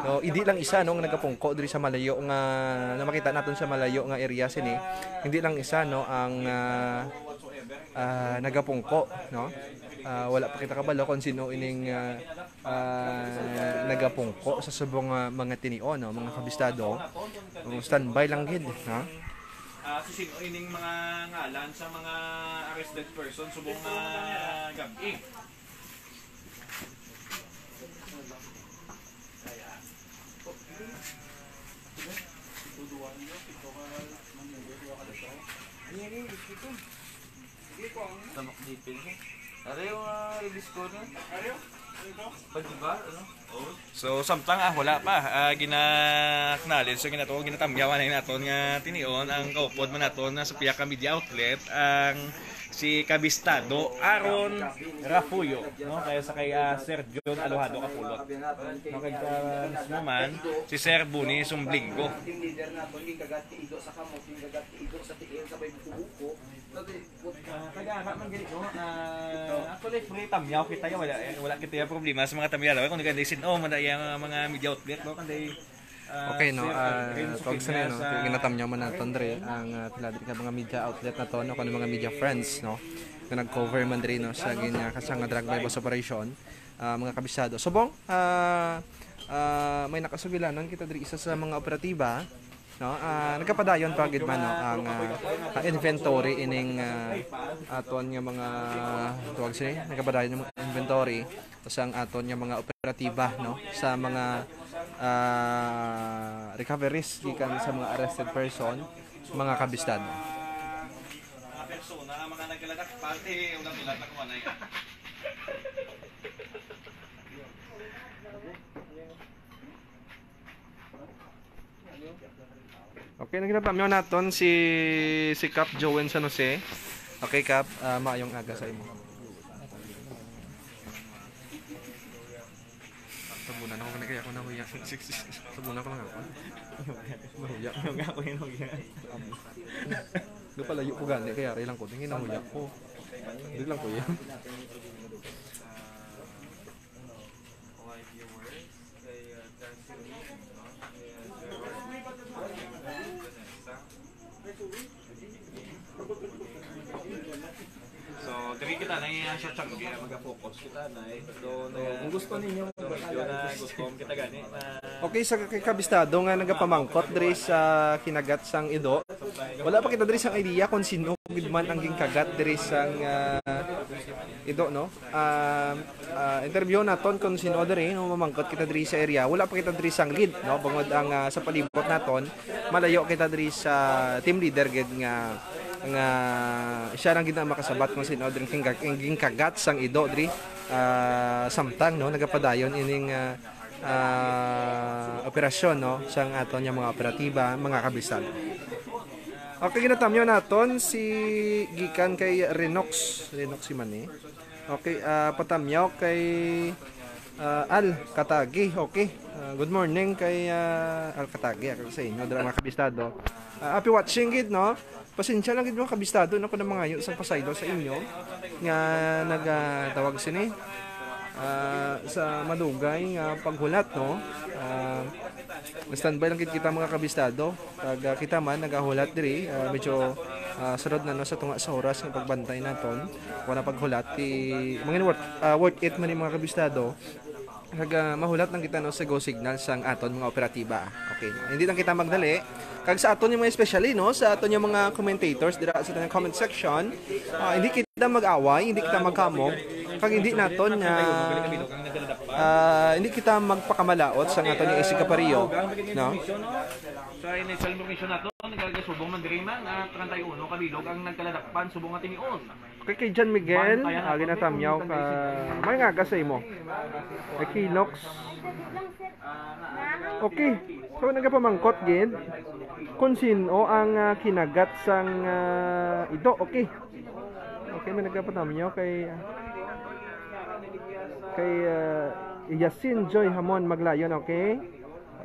no, hindi lang isa, no, nga nagapungko diri sa malayo nga, na makita naton sa malayo nga area sini. Hindi lang isa, no, ang, ah, ah, nagapungko, no? Ah, wala pa kita kabalo kung sino ining, ah, ah, nagapungko sa subong nga mga tinion, no, mga kabistado. So, standby lang gid, ha? Ah, so sino ining mga ngalan sa mga arrested person subong nga gab-i? Tamak dipin siya. Ari yung, ah, release ko na. Ari yung, ano to? Pwede ba? Ano? Oh. So, samtang, ah, wala pa, ah, gina-acknowledge, so, ginatuo, ginatamyawan na naton nga tinion ang kaupod man naton nga sa pihak ka media outlet, ang si Kabistado Aaron Rafuyo, no? Kaya sa kay, ah, Sir John Alojado Kapulot. No, kay, ah, mismo man, si Sir Buni Sumblingo. Ah, taga-ara man gani ko. Ah, actually, free tamyaw kita ya. Wala, wala kita ya problema sa mga tamyaw. Kung nagkalisin, oh, man daya mga, mga media outlet, no? Kanday, ah, Okay, no, sir, ah, Renzo tuwag sa Piña no, sa ginatamyaw man naton diri ang, ah, pila diri ka mga media outlet naton, no, kuno mga media friends, no, nga nag-cover man diri, no, sa gin-, ah, kasang drug buy-bust operation, ah, mga kabisado. Subong, ah, ah, may nakasugilanon kita diri isa sa mga operatiba, no? Ah, nagapadayon pa gid man, no, ang, ah, ah, inventory ining, ah, aton nga mga, tuwag sini, nagapadayon ang mga inventory sa ang aton nga mga operatiba, no, sa mga, ah, recoveries gikan sa mga arrested person, mga kabistado. Mga persona nga mga nagkaladak, pati ulat-ulat na kumanay. Okay, nagkinatamyo naton si, si Cap Joen San Jose. Okay, Cap, ah, maayong aga sa imo. Tabunan ako gani kaya ako nahuya. Tabunan ko lang ako. Nahuya. Nahuya ako, nahuya. Nagpalayo ko gani, kaya rin lang ko. Tingin nahuya ko. Hindi lang ko yan. So, Diri kita na iya sa Changi, kaya mag-focus kita na eh. So, na, Kung gusto ninyo, so, medyo na gusto kita gani na Okay, sa kay kabistado nga nagapamangkot diri sa kinagat sang ido. Wala pa kita diri sang idea kung sino gid man ang gingkagat diri sang ah, ido, no? Ah, ah, interview naton kung sino diri, no, mamangkot kita diri sa area. Wala pa kita diri sang lead, no? Bangod ang ah, sa palibot naton, malayo kita diri sa team leader gid nga nga siya lang gid ang makasabat kung sino diri ang gingkag- ang gingkagat sang ido diri. Ah, samtang, no, nagapadayon ining ah, ah, operasyon, no, sang aton nga mga operatiba, mga kabistado. Okay, ginatamyaw naton si gikan kay Renox, Renox si Mani. Okay, ah, patamyaw kay ah, Al Katagi. Okay. Ah, good morning kay ah, Al Katagi, ako sa inyo, dira mga kabistado. Ah, happy watching gid, no? Pasensya lang gid mga kabistado, no, kung mangayo sang pasaylo sa inyo nga nagatawag sini ah, sa madugay nga paghulat, no? Ah, standby lang gid kita mga kabistado. Kag ah, kita man nagahulat diri, ah, medyo ah, sunod na, no, sa tunga sa oras nga pagbantay naton. Wala paghulat ti mangin worth, ah, worth it man ni mga kabistado. Kag ah, mahulat lang kita, no, sa go signal sang aton mga operatiba. Okay, no? Hindi lang kita magdali. Kag sa aton yung mga especially, no, sa aton yung mga commentators dira sa aton yung comment section, ah, hindi kita mag-away, hindi kita magkamog, kag hindi naton nga ah, hindi kita magpakamalaot sa aton yung isig kapareho, no? Sa initial information nato, nagkasubong man diri man, ah, treinta y uno ka bilog ang nagkaladakpan subong nga tinion. Okay, kay John Miguel, ah, ginatamyaw ka. May nga sa imo. Kay Kilox. Okay. So nagapamangkot gid kung sino ang ah, kinagat sang ah, ido. Okay. Okay, may nagapamangkot kay ah, kay ah, Yasin Joy Hamon Maglayon, okay?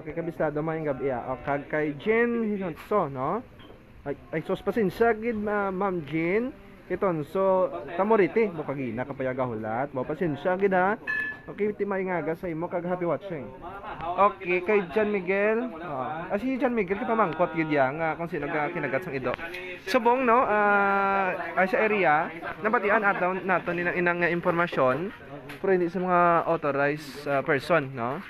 Okay, kabistado, maayong gabi, ah. O, kag kay Jen Hinonso, no? Ay, ay sus, pasensya gid, ma- Ma'am Jean. Iton, so, Tamoriti, mo kagina ka pa yung gahulat. Mo, pasensya gid, ha? Okay, ti may ngaga sa imo, kag happy watching. Okay, kay John Miguel. Oh. Ah, si John Miguel, kipamangkot gid yan, nga kung sino ga kinagat sang ido. Subong, no? Ah, ay sa area, nabatian ato nato ni inang nga impormasyon, pero hindi sa mga authorized ah, person, no?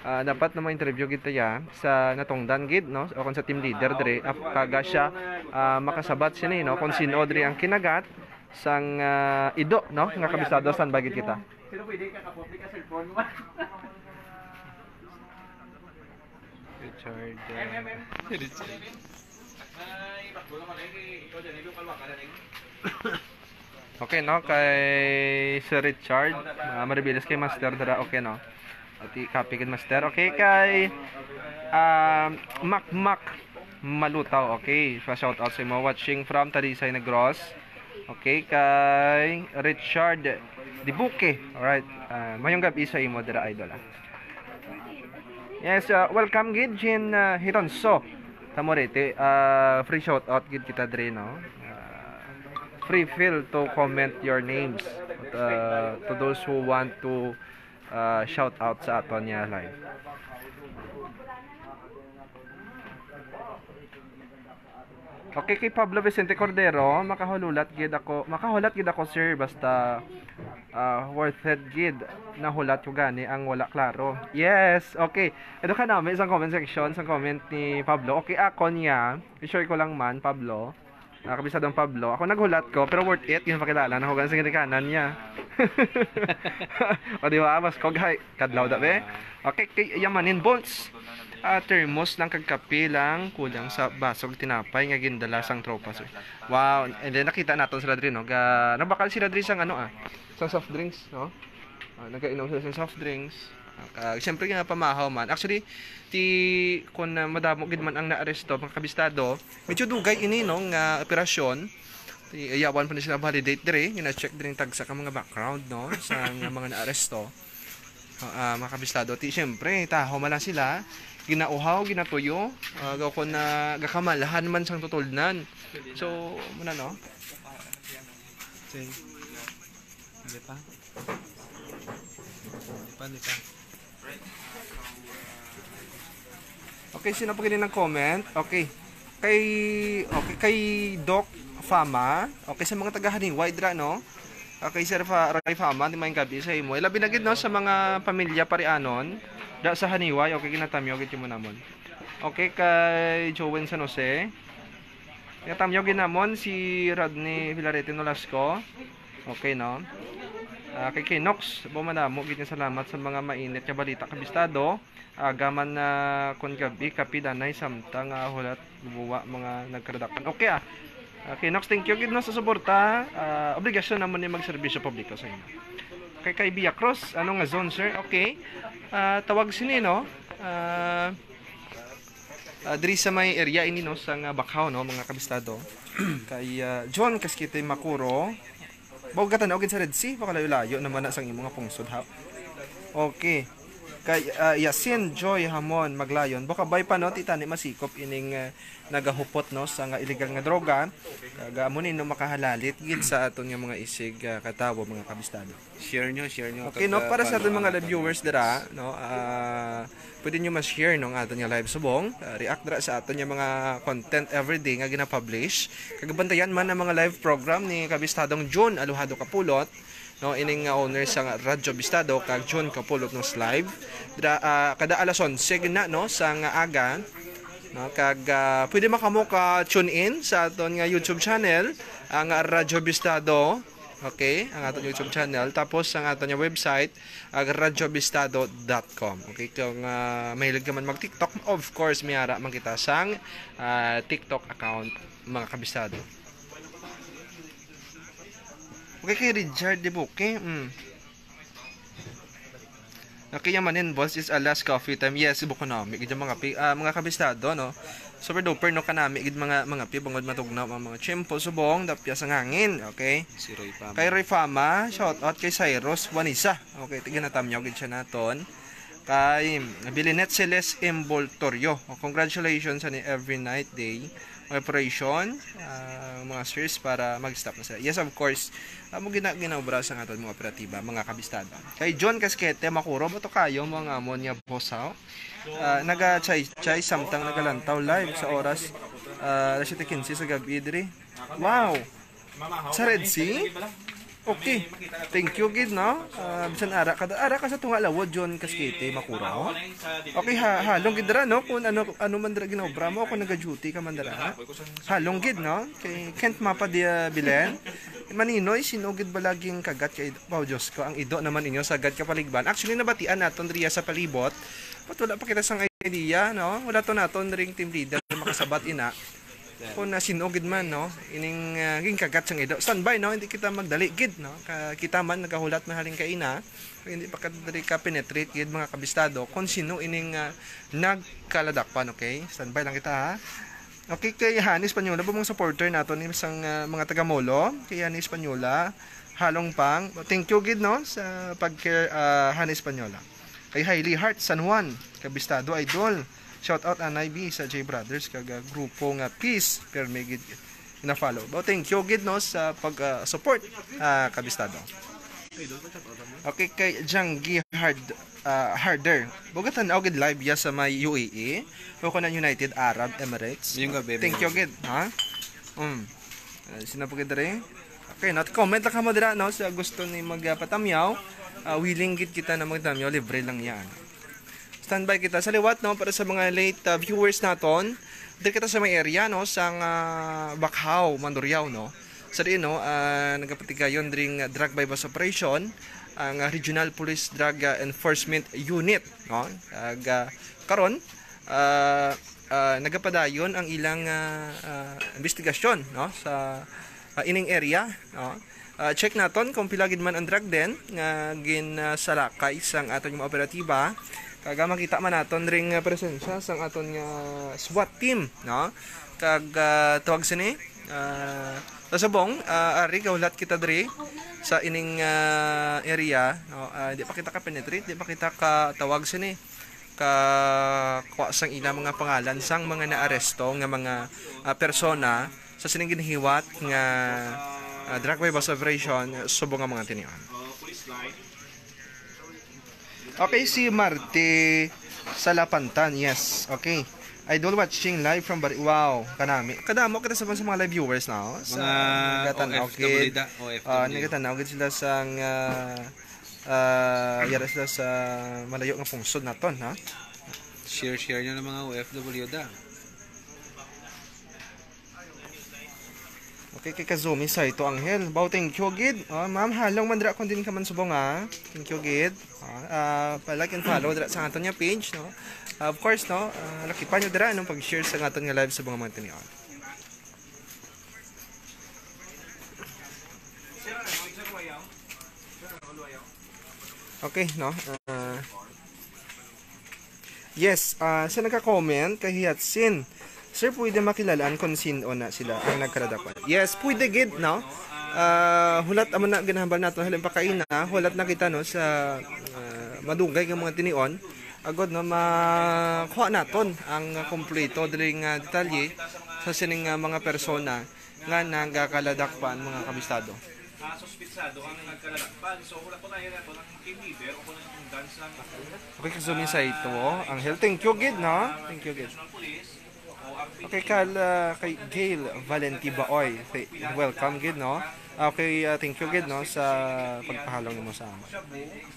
Ah, dapat na ma-interview gid ta ya sa natungdan gid, no? O kung sa team leader diri, ap- kaga siya ah, makasabat sini, no? Kung sino diri ang kinagat sang ah, ido, no? Nga kabisado, standby gid kita. Sino pwede kakapot ni ka cellphone mo? Richard. M M M. Richard. Ay, bakbo naman eh. Ikaw dyan, ikaw kalwa ka na eh. Okay, no, kay Sir Richard, uh, maribilis kay Master dira, okay, no? Ati copy gid, Master. Okay, kay um, Makmak Malutaw. Okay, pa shout out sa imo, watching from Talisay, Negros. Okay, kay Richard Dibuque. Alright, uh, mayong gabi sa imo dira, idol, ah. Yes, uh, welcome gid, Jean uh, Hironso Tamorete. Uh, free shout out gid kita dre, no? Uh, free feel to comment your names uh, to those who want to uh, shout out sa aton niya live. Okay, kay Pablo Vicente Cordero, makahulat gid ako, makahulat gid ako, sir, basta uh, worth it gid. Nahulat ko gani ang wala klaro. Yes, okay. Ito ka namin isang comment section, isang comment ni Pablo. Okay, ako niya, i-share ko lang man, Pablo. Uh, kabisadong Pablo. Ako naghulat ko, pero worth it yung pakilala na hugan sa ginikanan niya. O di ba, mas koghay, kadlaw da be. Okay, kay Yamanin Bonds. Ah, thermos lang kag kape lang, kulang sa basog tinapay nga gindala sang tropa, sir. Wow, and then nakita naton sila diri, no? Ga, nabakal sila diri sang ano, ah, sang soft drinks, no? Ah, nagainom sila sang soft drinks. Ah, siyempre nga pamahaw man. Actually, ti kun ah, madamo gid man ang naaresto, mga kabistado, medyo dugay ini, no, nga operasyon. Ti, yawan pa ni sila validate diri, gina-check diri tagsa ka mga background, no, sa nga mga naaresto. Ah, ah, mga kabistado, ti siyempre, tahaw man lang sila, ginauhaw, ginatuyo, ah, gaw kon na gakamalahan man sang tutulnan. So, muna, no? Sing. Di pa? Di pa, di pa. Okay, sino pa gini nag-comment? Okay. Kay okay, kay Doc Fama. Okay, sa mga taga Haniway dira, no? Okay, Sir Fa-, Ray Fama, di maayong gabi sa imo. Ilabi na gid, no, sa mga pamilya Parianon, da sa Haniway, okay, ginatamyo gid mo namon. Okay, kay Jowen San Jose. Ginatamyo gid namon si Rodney Villarete Nolasco. Okay, no? Ah, kay Kinox, bo, madamo gid nga salamat sa mga mainit nga balita, kabistado. Aga man na kon gabi, kape danay samtang, ah, hulat buwa mga nagkaradakpan. Okay, ah. Okay, Nox, thank you gid, no, sa suporta. Ah, obligasyon namon ni magserbisyo publiko sa inyo. Kay, kay Villa Cruz, ano nga zone, sir? Okay. Ah, tawag sini, no? Ah, ah, diri sa may area ini, no, sa nga Bakhaw, no, mga kabistado. Kay, ah, John Casquete Macuro. Bawgatan na gid sa Red Sea, baka layo-layo naman na sang imo nga pungsod, ha? Okay. Kay, ah, Yasin Joy Hamon Maglayon, baka bay pa, no, ti tani masikop ining, ah, nagahupot, no, sa nga illegal nga droga. Kag amo ni, no, makahalalit gid sa aton nga mga isig, ah, katawo, mga kabistado. Share nyo, share nyo. Okay, no, para sa aton mga live viewers dira, no, ah, pwede nyo ma-share, no, ang aton nga live subong, ah, react dira sa aton nga mga content everyday nga gina-publish. Kag bantayan man ang mga live program ni Kabistadong June Alojado Kapulot, no, ining nga owner sa Radyo Bistado, kag June Kapulot News Live. Dira, ah, kada alas onse gid na, no, sa nga aga, no, kag, ah, pwede man kamo ka tune in sa aton nga YouTube channel, ang Radyo Bistado. Okay, ang aton YouTube channel. Tapos ang aton nga website, ang radyo bistado dot com. Okay, kung, ah, mahilig ka man mag-TikTok, of course, may ara man kita sang, ah, TikTok account, mga kabistado. Okay, kay Richard Dibuque, mm. Okay, yung manin, boss, is a last coffee time. Yes, buko na. May gid yung mga pi-, ah, mga kabistado, no? Super duper, no, kanami gid mga, mga pi, bangod matugnaw ang mga tiyempo, subong, dapya sang hangin, okay? Si Roy Fama. Kay Roy Fama, shout out kay Cyrus Juanisa. Okay, tiganatamyaw gid siya naton. Kay Bilinet Celes Emboltorio. Oh, congratulations sa ni every night day. May operation, ah, mga sirs para mag-stop na sila. Yes, of course. Amo gina-, ginaobra sa aton mga operatiba, mga kabistado. Kay John Casquete, Makuro, bato kayo, mga amon nga boss, ha? Ah, naga-chay-chay, samtang nagalantaw live sa oras, ah, alas siyete quince sa gabi, diri. Wow! Sa Red Sea? Okay. Thank you gid, no? Ah, bisan ara ka, ara ka sa tunga lawod, John Casquete, Makuro. Okay, ha, halong gid dira, no? Kung ano, ano man dira ginaobra mo, kung naga-duty ka man dira, ha? Halong gid, no? Kay Kent Mapa dia Bilen. Maninoy, sino gid ba laging kagat kay, wow, Diyos ko, ang ido naman inyo sa gad kapaligban. Actually, nabatian naton diriya sa palibot. But wala pa kita sang idea, no? Wala to naton ring team leader makasabat ina. Kung na sino gid man, no? Ining, ah, ginkagat sang ido. Standby, no? Hindi kita magdali gid, no? Ka-, kita man, nagahulat man halin kaina. Hindi pa ka diri ka penetrate gid, mga kabistado. Kung sino ining, ah, nagkaladakpan, okay? Standby lang kita, ha? Okay, kay Hani Espanyola, ba mga supporter nato ni sang, ah, mga taga Molo? Kay Hani Espanyola, Halong Pang. Thank you gid, no, sa pag-care, ah, Hani Espanyola. Kay Hailey Hart, San Juan, kabistado, idol. Shout out Anay B sa J Brothers, kag, ah, grupo nga Peace, pero may gid na-follow. Ba, thank you gid, no, sa pag, ah, support, ah, kabistado. Okay, kay Janggi Hard, ah, Harder. Bugatan ako gid live ya sa may U A E. O ko na United Arab Emirates. Yung gabi, Thank you gid, ha? Um. Ah, sino po gid diri? Okay, not comment lang kamo dira, no? Sa gusto ni magpatamyaw, ah, willing gid kita na magtamyaw, libre lang yan. Standby kita sa liwat, no, para sa mga late, ah, viewers naton. Diri kita sa may area, no, sa nga Bakhaw, Mandurriao, no. Sa diin, no, ah, nagapatigayon dring, ah, drug buy-bust operation ang, ah, Regional Police Drug, ah, Enforcement Unit, no. Ag, ah, karon, ah, ah, nagapadayon ang ilang, ah, ah, investigasyon, no, sa, ah, ining area, no. Ah, check naton kung pila gid man ang drug den nga ginsalakay sang aton nga operatiba. Kag, ah, makita man naton ring, ah, presensya sang aton nga SWAT team, no? Kag, ah, tawag sini, ah, sa subong, ah, ari, gahulat kita diri sa ining, ah, area, no? Ah, di pa kita ka-penetrate, di pa kita ka, tawag sini, ka kuha sang ila mga pangalan sang mga naaresto nga mga, ah, persona sa sining ginahiwat nga, ah, drug buy-bust operation subong nga mga tinion. Okay, si Marte Salapantan, yes. Okay. Idol watching live from Bari. Wow, kanami. Kadamo kita sa, sa mga live viewers na, oh. Sa Mga nagatan-aw O F W gid. Da, O F W. Ah, nagatan-aw gid sila sang, ah, ah, yara sila sa malayo nga pungsod naton, ha? Share, share nyo ng mga O F W da. Okay, kay Kazumi Saito Angel. Baw, thank you gid. Oh, ma'am, halong man dira kung din ka man subong, ha. Thank you gid. Ah, ah, pa-like and follow dira sa aton nga page, no? Ah, of course, no? Ah, lakipan nyo dira, no, pag-share sa aton nga live sa mga mga tinion. Okay, no? Ah, yes, ah, sa nagka-comment, kay Hiatsin, "Sir, pwede makilalaan kung sino na sila ang nagkaladakpan?" Yes, pwede gid, no? Ah, hulat amo na ginahambal naton halin pa kaina, hulat na kita, no, sa, ah, madugay nga mga tinion. Agod, no, makuha naton ang kompleto diri nga detalye sa sining, ah, mga persona nga nagakaladakpan, mga kabistado. Ah, suspitsado ang nagkaladakpan. So, wala ko na yun, ako ng team leader, ako ng dance lang. Okay, Kazumi Saito, Angel. Thank you gid, no? Thank you gid. National Police, o ang Okay, kal, ah, kay Gail Valenti Baoy. Say, welcome gid, no? Okay, ah, thank you gid, no, sa pagpahalong nimo sa amon. Shabu,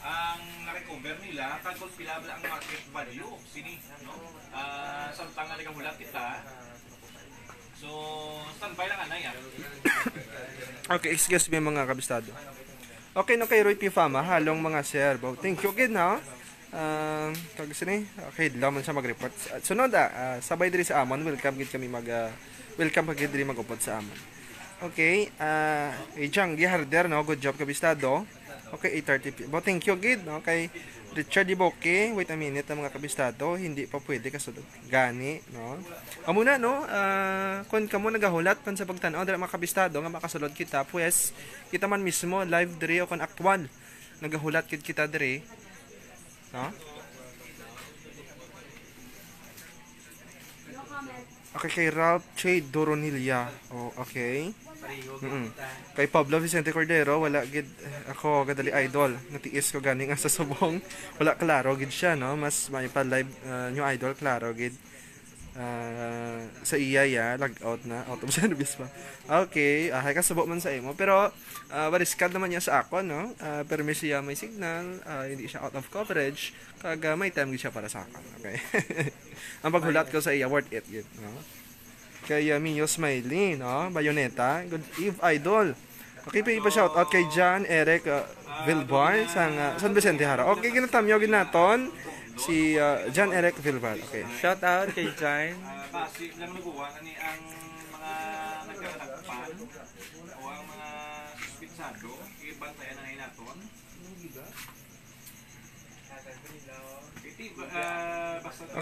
ang na-recover nila, kag kung pila ba ang market value, sini, no? Ah, samtang nga nagahulat kita, So, standby lang, anay, ah. Okay, excuse me, mga kabistado. Okay, no, kay Roy P. Fama, halong mga sir. Bo, thank you gid, ha? Ah, kag sini, okay, laman siya mag-report. At sunod, ah, ah, sabay diri sa amon, welcome gid kami mag, ah, welcome pa gid diri mag-upod sa amon. Okay, ah, Ijang Giharder, no? Good job, kabistado. Okay, eight thirty P M. Bo, thank you gid, no? Kay Richard Iboke, wait a minute, ang mga kabistado, hindi pa pwede kasulod. Gani, no? Amo na, no? Ah, kung kamo nagahulat man sa pagtan-aw dira, mga kabistado, nga makasulod kita, pues, kita man mismo, live diri o kung aktual, nagahulat gid kita diri, no? Okay, kay Ralph J. Doronilla. Oh, okay. Mm-mm. Kay Pablo Vicente Cordero, wala gid ako kadali idol. Natiis ko gani nga sa subong. Wala, klaro gid siya, no? Mas may pa live, ah, new idol, klaro gid. Ah, sa iya, ya, log out na, out of service pa. Okay, ah, hay kasubo man sa imo. Pero, ah, wariskad naman niya sa ako, no? Ah, permi siya may signal, ah, hindi siya out of coverage, kag, ah, may time gid siya para sa akon. Okay. Ang paghulat ko sa iya, worth it gid, no? Kay, ah, Mio Smiley, no? Bayoneta. Good eve, idol. Okay, pa, pa shout out kay John Eric, ah, Vilbar sang, ah, San Vicente Jara. Okay, ginatamyo gid naton si, ah, John Eric Vilbar. Okay. Shout out kay John. Ah, basi lang nabuwa na ni ang mga nagkakatagpan o ang mga suspitsado, ibantayan na ngayon naton.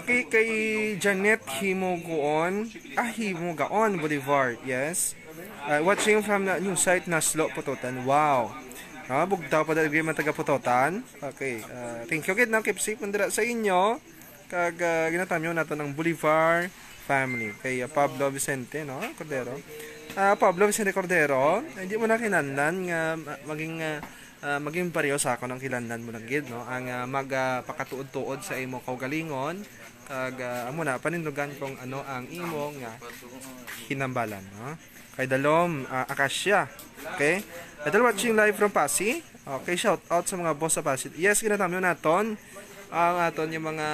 Okay, kay Janet Himuguon, ah, Himugaon Bolivar, yes. Uh, watching from the new site, Naslo, Pototan. Wow. Ah, bugtaw pa dali man taga Pototan. Okay, ah, thank you gid, no? Keep safe man dira sa inyo. Kag, ah, ginatamyo nato ng Bolivar family. Kay, ah, Pablo Vicente, no? Cordero. Ah, Pablo Vicente Cordero, hindi mo na kinahanglan nga ma-, maging, ah, ah, maging pareho sa akon ang kinahanglan mo lang gid, no? Ang, ah, mag, ah, pakatuod-tuod sa imo kaugalingon, kag, ah, amo na, panindugan kung ano ang imo nga hinambalan, no? Kay Dalom, ah, Acacia. Okay? Idol watching live from Passi. Okay, shout out sa mga boss sa Passi. Yes, ginatamyo naton ang aton yung mga,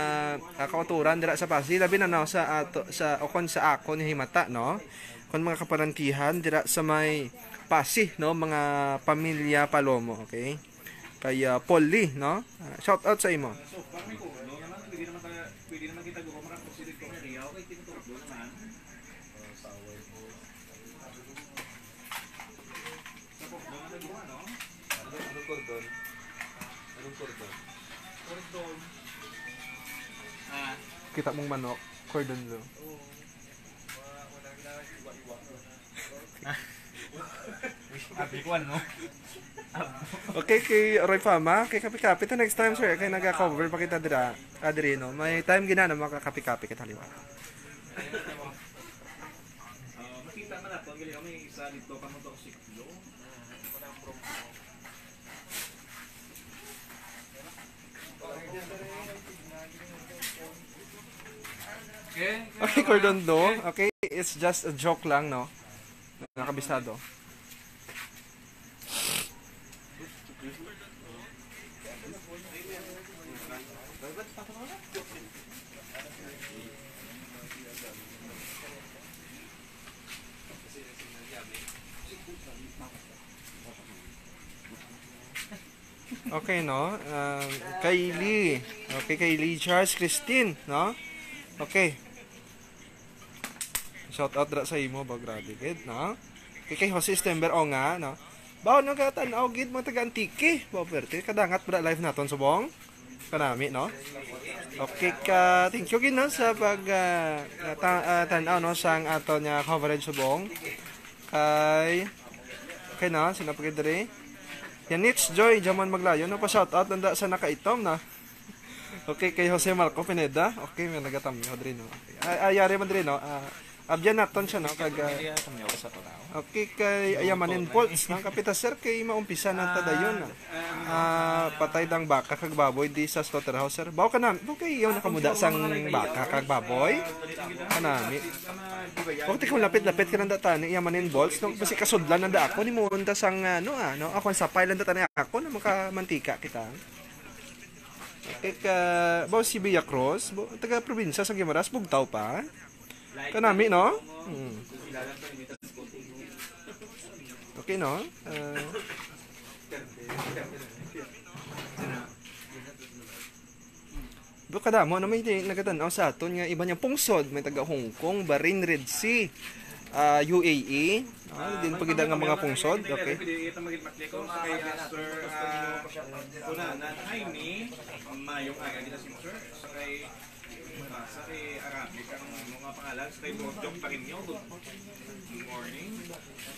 ah, kauturan dira sa Passi, labi na, no, sa ato, sa, o kon sa akon himata, no? Kon mga kaparantihan dira sa may Passi, no, mga pamilya Palomo, okay? Kay, ah, Paul Lee, no? Ah, shout out sa imo. Ano, ano cordon? Anong cordon? Cordon. Ah. Kita mong manok, cordon bleu. Oo. Wala, wala, wala, iwa-iwa. Abi ko, ano? Okay, kay Roy Fama, kay Kapi-Kapi. Till next time, sir, kay naga-cover pa kita dira. Ah, diri, no? May time gina na makakapi-kapi kita liwat. Ah, makita man nato, gali, may isa dito, kamo to, siklo. Ah, wala ang promo. Oh, yun, pero yung tignan, yung, yung, yung, Okay, Cordon Bleu. Okay, it's just a joke lang, no? Mga kabisado. Okay, no? Um, Kylie. Okay, Kylie Charles Christine, no? Okay. Shout out dra sa imo, ba, grabe gid, no? Okay, kay Jose Stember, o nga, no? Bawo, nagatan-aw gid mga taga Antique. Ba, perte, kadangat ba live naton subong? Kanami, no? Okay, ka, thank you gid, no, sa pag, ah, ta- ah, tan-aw, no, sang ato nga coverage subong. Kay, okay, no, sino pa gid diri? Yanich Joy Jaman Maglayo, no, pa shout out nanda sa nakaitom na. Okay, kay Jose Marco Pineda. Okay, may nagatamyo diri, no? Okay. Ay, ay, yari man diri, no? Ah, abyan naton siya, no? Kag, ah, Kaya kami ako sa tao. Okay, kay Ayaman and Bolts, no? Kapita, sir, kay maumpisa na ta dayon, no? Ah, patay dang baka kag baboy di sa slaughterhouse, sir. Bawo ka na, bawo kay iyo nakamuda sang baka kag baboy? Kanami. Bakit ikaw lapit-lapit ka nanda tani, Ayaman and Bolts, no? Basi kasudlan nanda ako, ni muunta sang, ano, ah, no? Ako ang sapay lang tani ako, na makamantika kita. Okay, ka, bawo si Villa Cruz, bawo, taga probinsya sa Guimaras, bugtaw pa. Kanami, no? Hmm. Okay, no? Ah. Bro, kadamo na may di- nagatan-aw sa aton nga iba niyang pungsod, may taga Hong Kong, Bahrain, Red Sea, ah, U A E. Ah, din pa gid ang mga pungsod. Okay. Pwede ito maging matliko sa kay, ah, Sir, ah, Kunanan. Hi, ni. Mayong aga kita sa inyo, sir. Sa kay, ah, sa kay Arabic ang mga pangalan. Sa kay Bro Jock Parinyo. Good morning.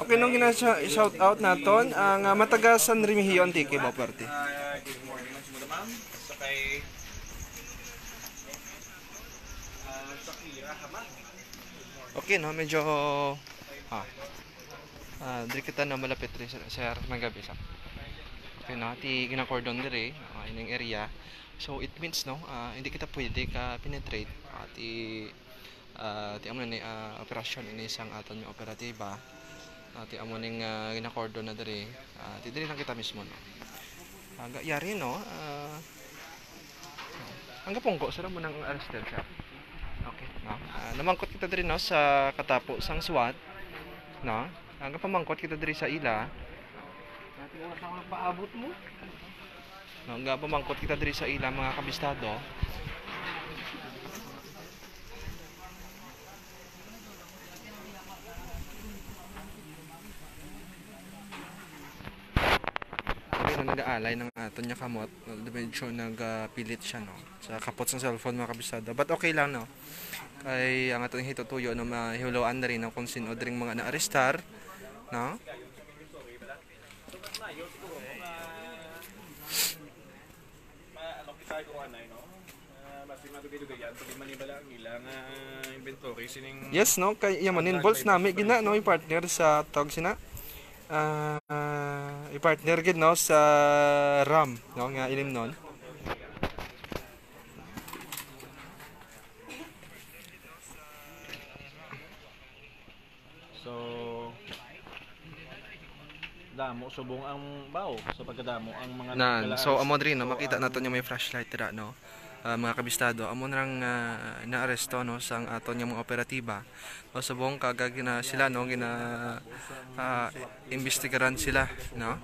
Okay, nung gina-shout out naton ang, ah, mataga San Remigio, Antique, ba, parte? Ah, good morning, Mas Mudamang. Sa kay, ah, Shakira Hamad. Okay, no, medyo, ah, ah, diri kita na malapit diri, sir, sir, ng gabi sa. Okay, no, ti ginakordon diri, ah, ining area. So, it means, no, ah, hindi kita pwede ka penetrate, ah, ti, ah, ti amo ni, ah, operasyon ini sang aton nga operatiba. Ah, ti amo ning, ah, ginakordon na diri. Ah, ti diri lang kita mismo, no. Ah, ga-, yari, no. Ah, ang gapungko, sila mo nang arrested siya. Okay, no? Ah, namangkot kita diri, no, sa katapo sang SWAT, no? Ang gapamangkot kita diri sa ila. Dati oras ako nagpaabot mo. No, ang gapamangkot kita diri sa ila, mga kabistado. Ayun, ang nag-aalay ng aton niya kamot. Medyo nagpilit siya, no? Sa kapot sa cellphone, mga kabisado. But okay lang, no? Kay ang aton hitutuyo, no, mahiuloan na rin, no, kung sino dring mga naarestar, no? Yes, no? Kay iya man, involves nami gina, no, i-partner sa tawag sina. Ah, i-partner gid, no, sa RAM, no, nga ilimnon. So, damo subong ang bao sa pagkadamo ang mga Nan, so, amo diri, no, makita nato nga may flashlight dira, no. Ah, mga kabistado, amo na lang, ah, naaresto, no, sang aton nga mga operatiba. O, subong kag gina-, sila, no, gina-, ah, imbestigaran sila, no.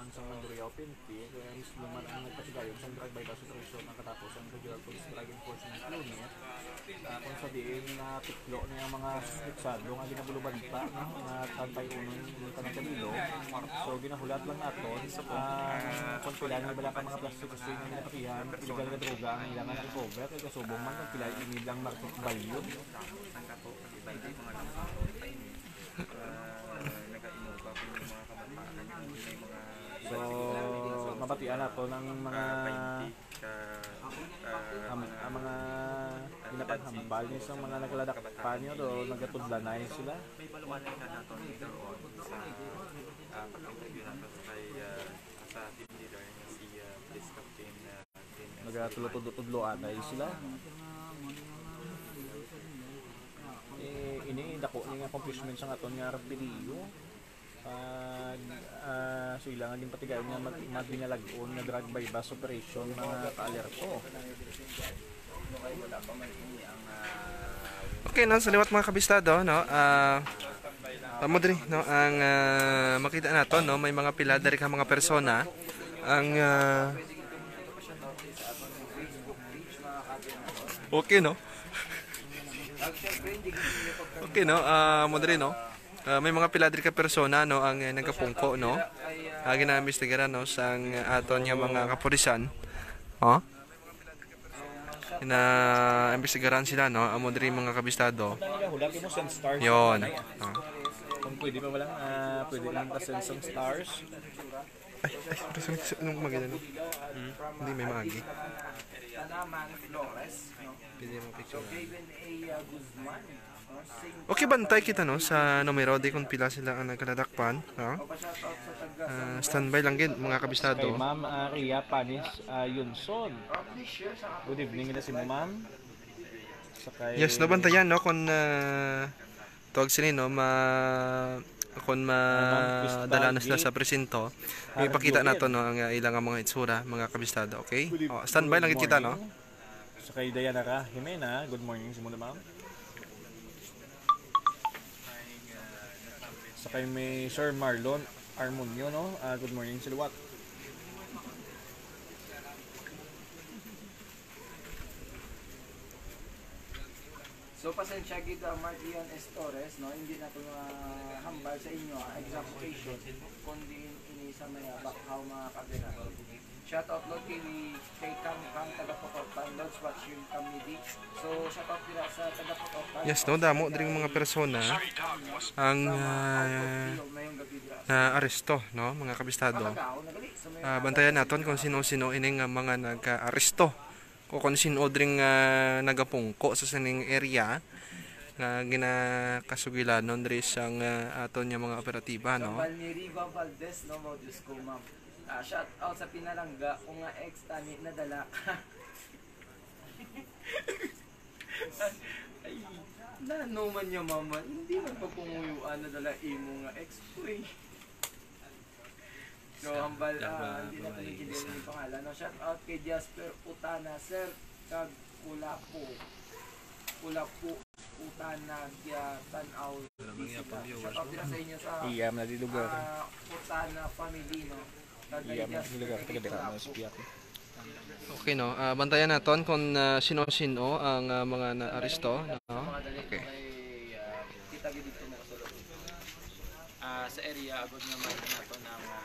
Luman ang nagpasigayon sa Barangay Baso Prison ang katapos ang Regional Police Drug Enforcement Unit, ah, kung sa diin na tiklo niya ang mga suspetsado nga ginabulubanta, no, nga treinta y uno ang pagkadilo. So, ginahulat lang naton ang kung pila nga bala ka mga plastic kasi nga ginapakihan, illegal nga droga ang ilang recover, kay kasubong man kung pila ini lang market value. So, mabatian nato ng mga, am-, ang mga ginapanghambal niyo sa mga nagladakpan niyo do, nagatudlanay sila. May baluanay na nato later on sa, ah, pag-interview nato sa kay, ah, sa team leader nga si, ah, Police Captain, ah, Nagatudlo-tudlo-tudloan na sila. Ini dako ning accomplishment sang aton nga R P D U. Pag, ah, sila nga ginpatigayon nga mag-, magdinalag-on nga drug buy-bust operation, mga ka-alerto. Okay, no, sa liwat, mga kabistado, no, ah, amo diri, no, ang, ah, makita nato, no, may mga pila diri ka mga persona ang, ah, okay, no? Okay, no? Ah, amo diri, no? Ah, may mga pila diri ka persona, no, ang, eh, nagapungko, no? Ah, ginaimbestigaran, no, sang aton nga mga kapulisan. Oh? Ginaimbestigaran sila, no? Amo diri mga kabistado. Yon. Ah. Kung pwede pa, walang, ah, pwede lang pa-send sang stars. Ay, ay, pero sa, sa, anong maganda, no? Hmm? Hindi, may maagi. Pwede mo picture. Okay, bantay kita, no, sa numero, di kung pila sila ang nagkaladakpan, no? Ah, standby lang gid, mga kabistado. Kay Ma'am, ah, Ria Panis, ah, Yunson. Good evening, ila si Ma'am. Sa kay Yes, nabantayan, no, kung, ah, tawag sini, no, ma-, kung Ah, Ma'am Crystal madala na sila G. sa presinto, Harry ipakita Gutierrez. nato, no, ang, ah, ilang mga itsura, mga kabistado, okay? Good eve-, Oh, standby good lang gid kita, no? morning. Sa kay Diana Ra Jimena, good morning sa muna, ma'am. Sa kay may Sir Marlon Armonio, no? Ah, good morning sa liwat. So, pasensya gid, ah, Mark Ian S. Torres, no? Hindi na ito mahambal sa inyo, ah, example, kundi ini sa may, ah, Bacau, mga kabirado. Shout out, Lord, kay, kay Kang Kang, taga Potopan, Lord's watching kami di. So, shout out dira sa taga Potopan. Yes, no, damo diri nga mga persona ang, ah, naaresto, no, mga kabistado. Ah, bantayan naton kung sino-sino ini nga mga nag-aresto o kung sino diri nga nagapungko sa sining area nga ginakasugilanon diri sang, ah, aton nga mga operatiba, no? Kambal ni Riva Valdez, no, mo, Diyos ko, ma'am. Ah, shout out sa pinalangga ko nga ex, tani nadala ka. Ay, nano man niya, mama? Hindi man pagpanguyuan nadala imo nga ex ko, eh. No, hambal, ah, hindi na ko naintindihan yung pangalan, no? Shout out kay Jasper Utana, sir, kag Kulapo. Kulapo, Utana, Gia, Tanaw, Bisila. Shout out dira sa inyo sa, Iya, man di lugar. ah, Utana family, no? Kag kay Iya, man di Jasper, lugar. kay Taga dira, Kulapo. mas biyak. Okay, no? Ah, bantayan naton kung, ah, sino-sino ang, ah, mga naaresto, no? Okay. Ah, sa area, agod naman nato na mga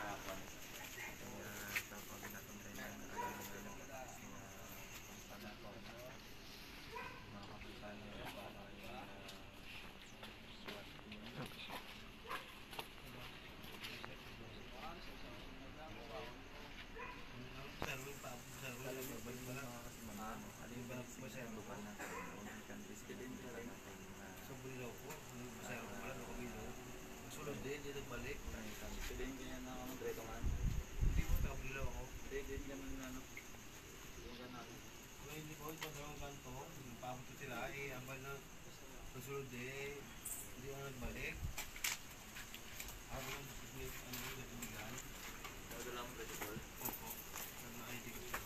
May libon sa dalawang kanto, paabot ko sila, eh, ang bala, sa sulod, eh, hindi ako nagbalik. Ako lang gusto ko yung, ano, yung natubigan. Wala lang ang vegetable? Opo. Nag-I D ko siya.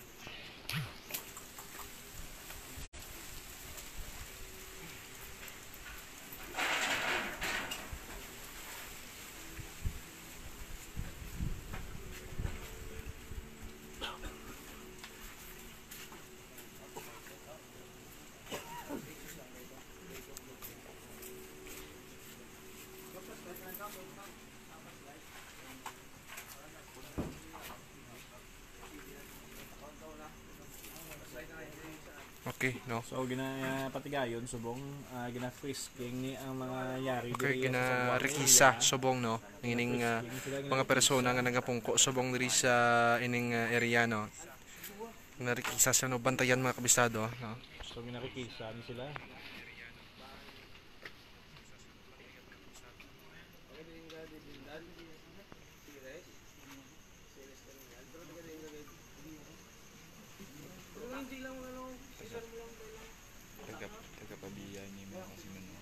Okay, no? So, gina-, ah, patigayon, subong, ah, gina-frisking ni ang mga yari Okay, diri sa Zamboanga ginarikisa, area. subong, no? Ning ining, ah, Gina-frisking sila, mga gina-frisking. persona nga nagapungko, subong diri sa ining, ah, area, no? Ginarikisa sila, no? Bantayan, mga kabisado, no? So, ginarikisa ni sila. Taga, taga Pabia ni mga kasi man, no?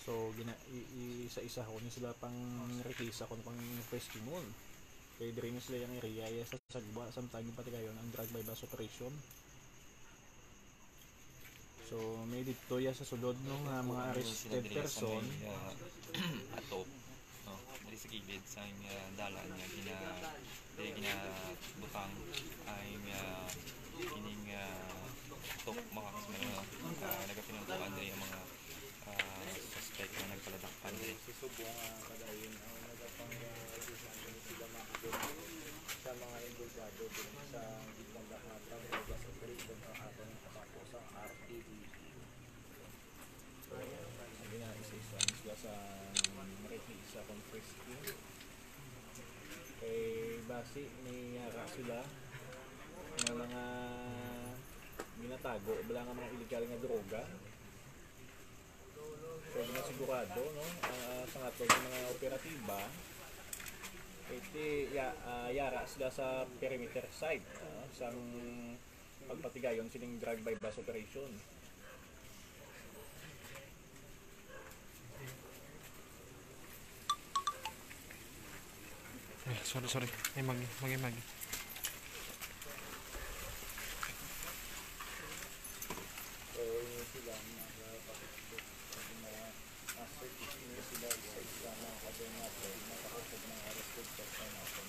So, gina i- i- isa-isa ko ni sila pang rekisa kon pang frisking mo. Kay diri na sila yung area ya sa sagwa, samtang yung patigayon ang drug buy bust operation. So, may dito ya sa sulod no nga mga arrested person. Ato, no? Diri sa gilid sa, ah, dalan nga gina diri ginabutang ang, ah, kining, ah, tok, mga kasmay, no? Ah, nagapinutuan diri ang mga, ah, suspect nga nagpaladakpan diri. Si Subong, ah, padayon ang nagapang, ah, sila mga sa mga involvado din sa gitnang dahatag o gas operation ang aton katapos ang R P D. Gina-isa-isa sila sa nakikiisa kung frisking. Kay basi may yara sila nga mga ginatago bala nga mga illegal nga droga. So, ginasigurado, no, ah, sa aton nga mga operatiba, iti ya, ah, yara sila sa perimeter side, ah, sang pagpatigayon sining drug buy bust operation. Ay, sorry, sorry. Ay, magi, magi, magi. So, yun sila, mga kapatid. Pag mga asset, yun sila, isa-isa, mga kabuhaton, mga kausap, mga arrested person natin.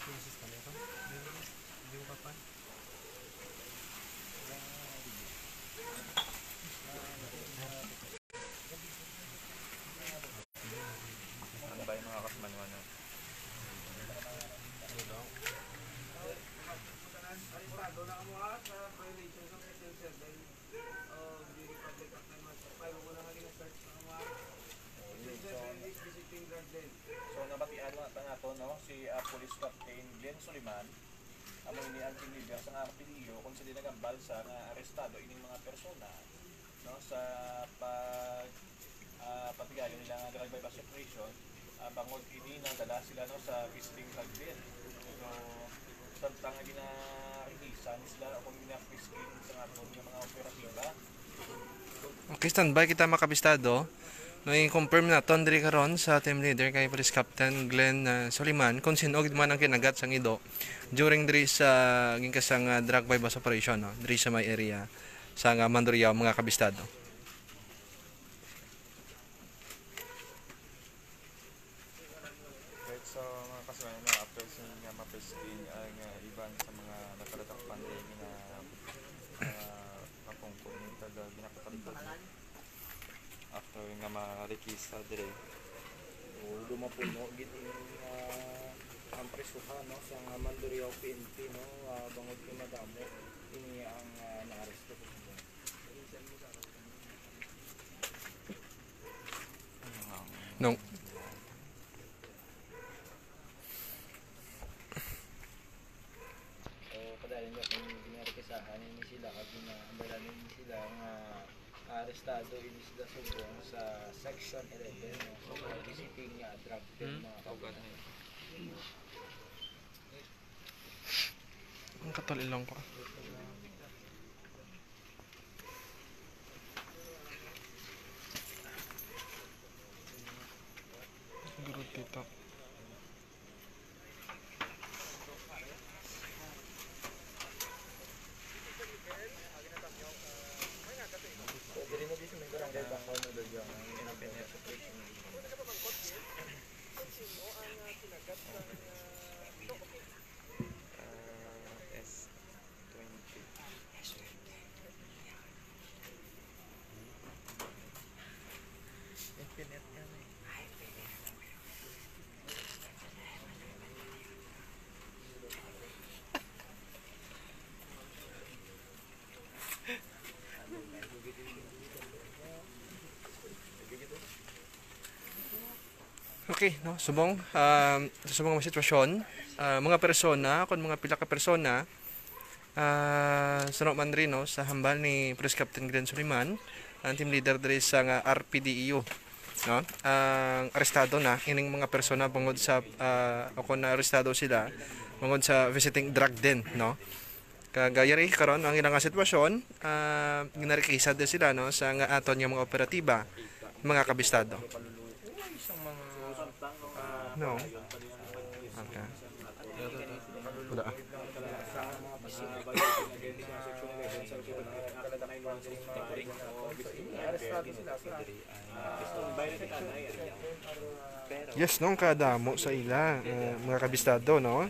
Yung assist kami ito? Di mo, di mo kapan? Ano ba yung mga kasmanuan na? So, nabatian na ta nato, no, si, ah, Police Captain Glenn Soliman, amo ini ang team leader sa R P D O, kung sila nagambal sa nga arestado ining mga persona, no, sa pag, ah, patigayon nila nga drug buy bust operation, ah, bangod ini nadala sila, no, sa visiting drug den. So, samtang nga ginarigisa ni sila o kung ginafrisking sa aton nga mga operatiba. Okay, standby kita, mga kabistado. No, i-confirm naton diri karon sa team leader kay Police Captain Glenn, ah, Soliman kung sin-o gid man ang kinagat sang ido during diri sa ginkasang, ah, drug buy bust operation, no, diri sa may area sa nga Mandurriao, mga kabistado. Right, so, mga kasamayan, no, after sini nga maprisking ang, ah, iban sa mga nagkalatakpan diri nga, ah, kapungko ni kag, ah, ginapatalikod ni after nga marikisa diri. O, dumapuno gid ini nga ang prisuhan, no, sa nga Mandurriao P N P, no, ah, bangod kay madamo ini ang, ah, naaresto sa Sugbo. Nung So, padayon nga kung ginarikisahan ini sila, kag ginahambalan ini sila nga arestado ini sila subong sa Section eleven, no? So, visiting nga drug den, Hmm? mga Kaugat na yun. Ang katal ilong ko. Durot dito. Diri na dito may barangay Bakaw na daw dyan. Ang N P N F operation. Ah, S twenty. Infinite yan eh. Okay, no? Subong, um, subong nga sitwasyon, ah, mga persona, kon mga pila ka persona, ah, suno man rin, no, sa hambal ni Police Captain Glenn Soliman, ang team leader diri sa nga R P D E U, no? Ang arestado na ining mga persona bangod sa, ah, o kon arestado sila bangod sa visiting drug den, no? Kag yari karon ang ilang nga sitwasyon, ah, ginarikisa din sila, no, sa nga aton nga mga operatiba, mga kabistado. No. Okay. Wala, ah. Yes, no, kadamo sa ila, eh, mga kabistado, no?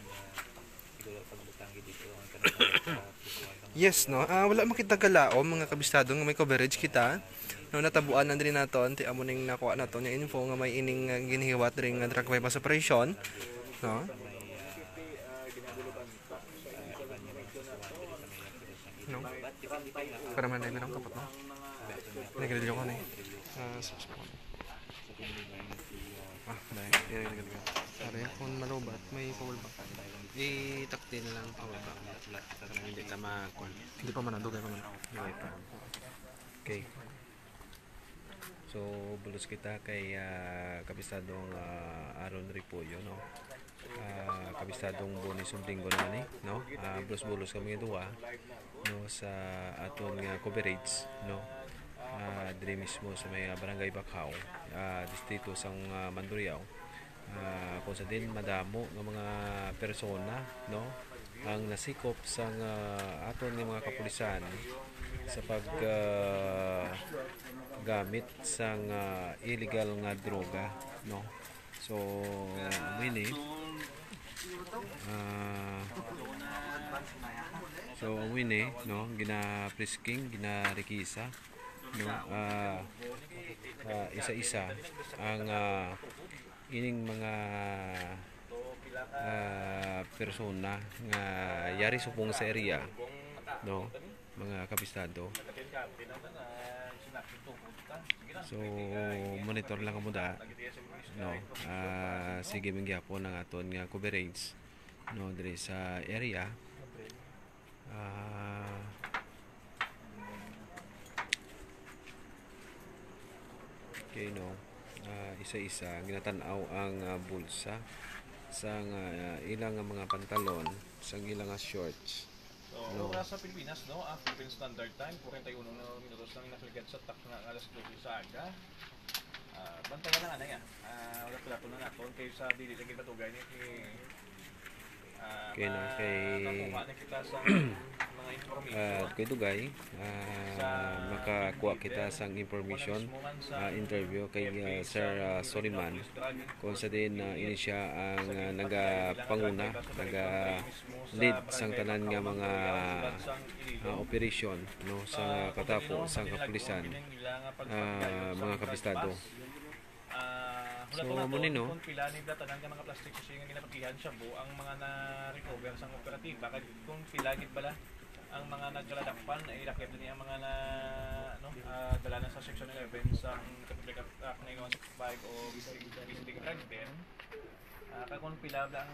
Yes, no? Ah, wala man kita kalaom, mga kabistado, nga may coverage kita. No, natabuan na diri naton, ti amo ning nakuha naton nga info nga may ining, ah, ginahiwat diri nga drug buy-bust operation, no? No? Para man, dahil ang kapot, no? Nagrilyo ko na eh. Ah, sa, sa, ah, dahil, dahil, dahil, dahil. Pare, kung malubat, may power bank. Itakti na lang ang power bank. Para hindi ta ma-, kuwan. Hindi pa man, dugay pa man. Dugay pa. Okay. So, bulos kita kay, ah, Kabistadong, ah, Aaron Repollo, no? Ah, Kabistadong Boni Sundinggo na ni, no? Ah, bulos-bulos kami duha, no, sa aton nga coverage, no? Ah, diri mismo sa may, ah, Barangay Bacau, ah, distrito sang, ah, Mandurriao. Ah, kung sa din madamo nga mga persona, no, ang nasikop sang, ah, aton nga mga kapulisan sa pag, ah, gamit sang, ah, illegal nga droga, no. So, amo ini, ah, so, amo ini, no, gina-frisking, ginarikisa, no, ah, ah, isa-isa ang, ah, ining mga, ah, persona nga yari subong sa area, no, mga kabistado. So, monitor lang kamo da, no? Ah, sige man gyapon ang aton nga coverage, no, diri sa area. Ah, okay, no? Ah, isa-isa, ginatan-aw ang, ah, bulsa sang, ah, ilang nga mga pantalon, sang ilang nga shorts. So, no? Oras sa Pilipinas, no? Ang Philippine Standard Time, forty-one na minutos lang nakaligad sa takna nga alas dose sa aga. Ah, bantayan lang, anay, ah. Ah, wala pala po na naton. Kayo sa dili lagi batugay ni, ah, okay, no, kay, makuha na kita sa mga information. Ah, kay dugay, ah, sa makakuha kita video, sang information, kung ano mismo man sa ah, interview kay, ah, F A Sir, sa ah, Soliman, drug enforcement kung sa din, ah, unit, ini siya ang, sa ah, gitpag nagapanguna, nagapanguna, naga-lead sa tanan nga mga, ah, operasyon, no, sa katapo sang kapulisan, ah, mga kabistado. So, amo ni, no? Kung pila ni tanan nga mga plastic sachet nga ginapagihan shabu ang mga na-recover sang operatiba, kag kung pila gid bala ang mga nagkaladakpan, ay lakip din ang mga na, no, ah, dala na sa Section eleven sang Republic Act, Act nine one six five o Visiting, Visiting Drug Den. Ah, kag kung pila ang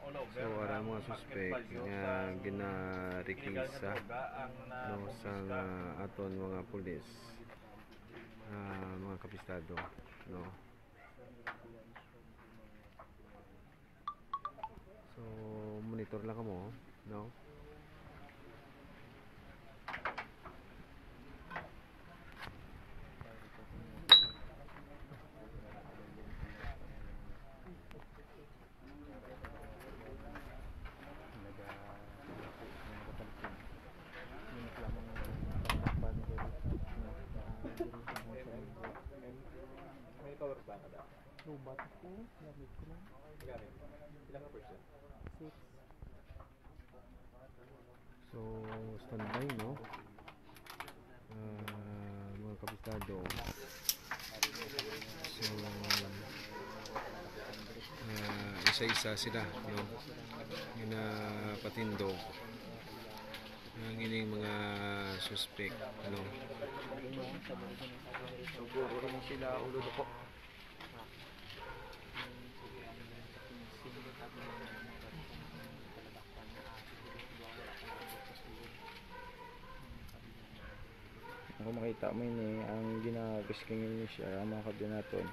all over, so, ara ang mga market suspect value nga sa ginarikisa, illegal nga droga ang, no, sa nakumpiska, ah, aton mga pulis, ah, mga kabistado, no? So, monitor lang kamo, no? May power bank ka dapat. Lobat ko, lamig ko lang. Gani. Ilang ka percent? Six. So, standby, no? Ah, mga kabistado. So, ah, isa-isa sila, no? Ginapatindog ang ining mga suspek, no? Siguro rin sila ulo ko. Kung makita mo ini, ang ginagisking ni siya, ang mga kabinaton,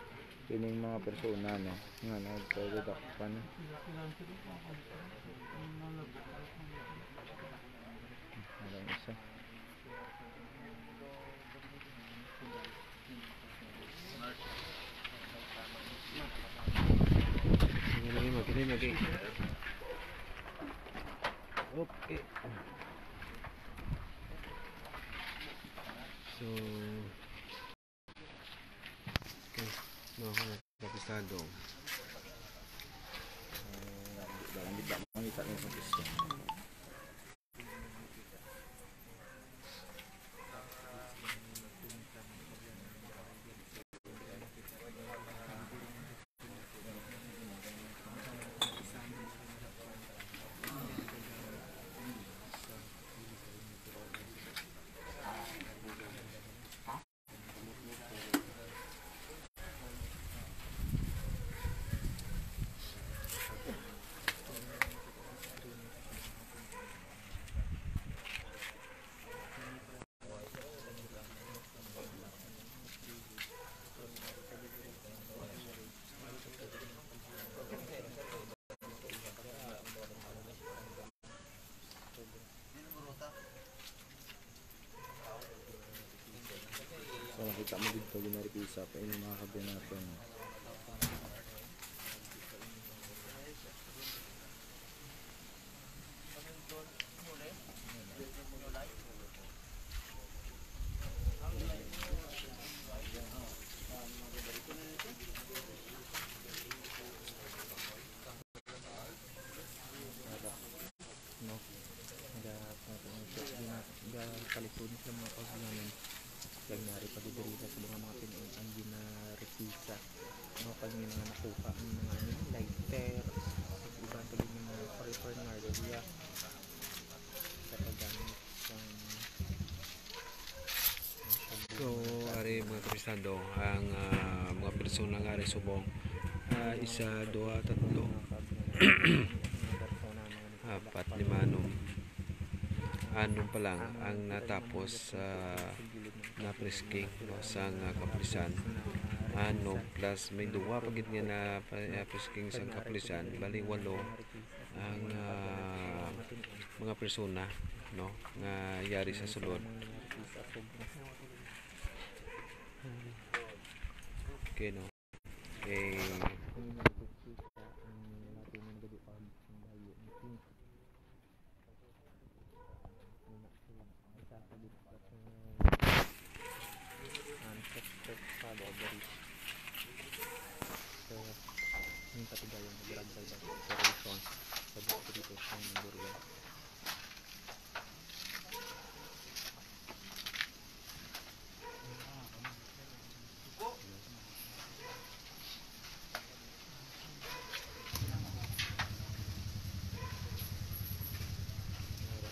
ining mga persona, no, nga nagkadadakpan. Lagi, lagi. Okay. So, okay. No, kabisado. Ah, di ba, di ba, makita niyo sa gusto? So, nakita mo dito, ginaripisa pa ini mga kabyan natin. No? Ga, kung, kung, kung, gina-, gatalikod sa mga paglanan. Kag nari pa diri sa mga, mga pin-, ang ginarepisa. No? Kag may mga nakuha, may mga, ano, lighter, kag iban pa din mga paper nga area sa paggamit sang So, ari mga kabisado, ang, ah, mga persona nga ari subong, ah, isa, duha, tatlo, apat, lima, anom. Anom pa lang ang natapos sa na-frisking, no, sang, ah, kapulisan. Anom plus may duha pa gid nga na, na-frisking sang kapulisan, bali walo ang, ah, mga persona, no, nga yari sa sulod. Okay, no? Okay. Ang lalaki nga nagadi pa ang bayo ni Pink. Ang isa sa gid sa, um, suspect sa robbery. So, yung katigayon, nag-ragdag ang operation sa distrito sa Mandaluyong.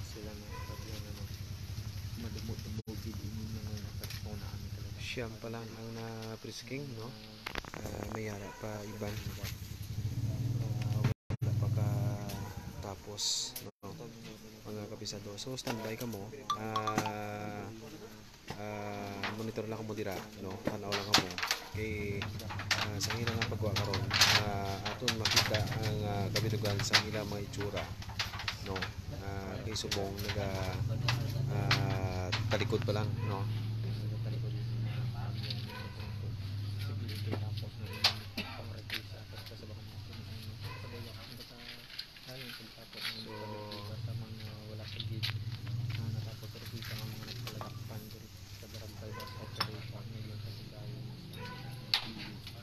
Sila na, pati yan, ano, madumog-dumog gid ini nga mga persona, ano talaga. Siyam pa lang ang na-frisking, no? Ah, may ara pa iban. Ah, wala pa ka tapos, no? Mga kabisado. So, standby kamo. Ah, ah, monitor lang kamo dira, no? Tan-aw lang kamo. Kay, ah, sa ila nga pagwa karon, ah, aton makita ang, ah, kabilugan sa ila mga itsura, no? Ah, kay subong naga, ah, talikod pa lang, no? Ayon sa gihapon nga mga pagkakita sa mga wala pa gid na natapos sa resulta nga mga nagpaladakpan diri sa barangay Bas Operation nga iyang kasigayon sa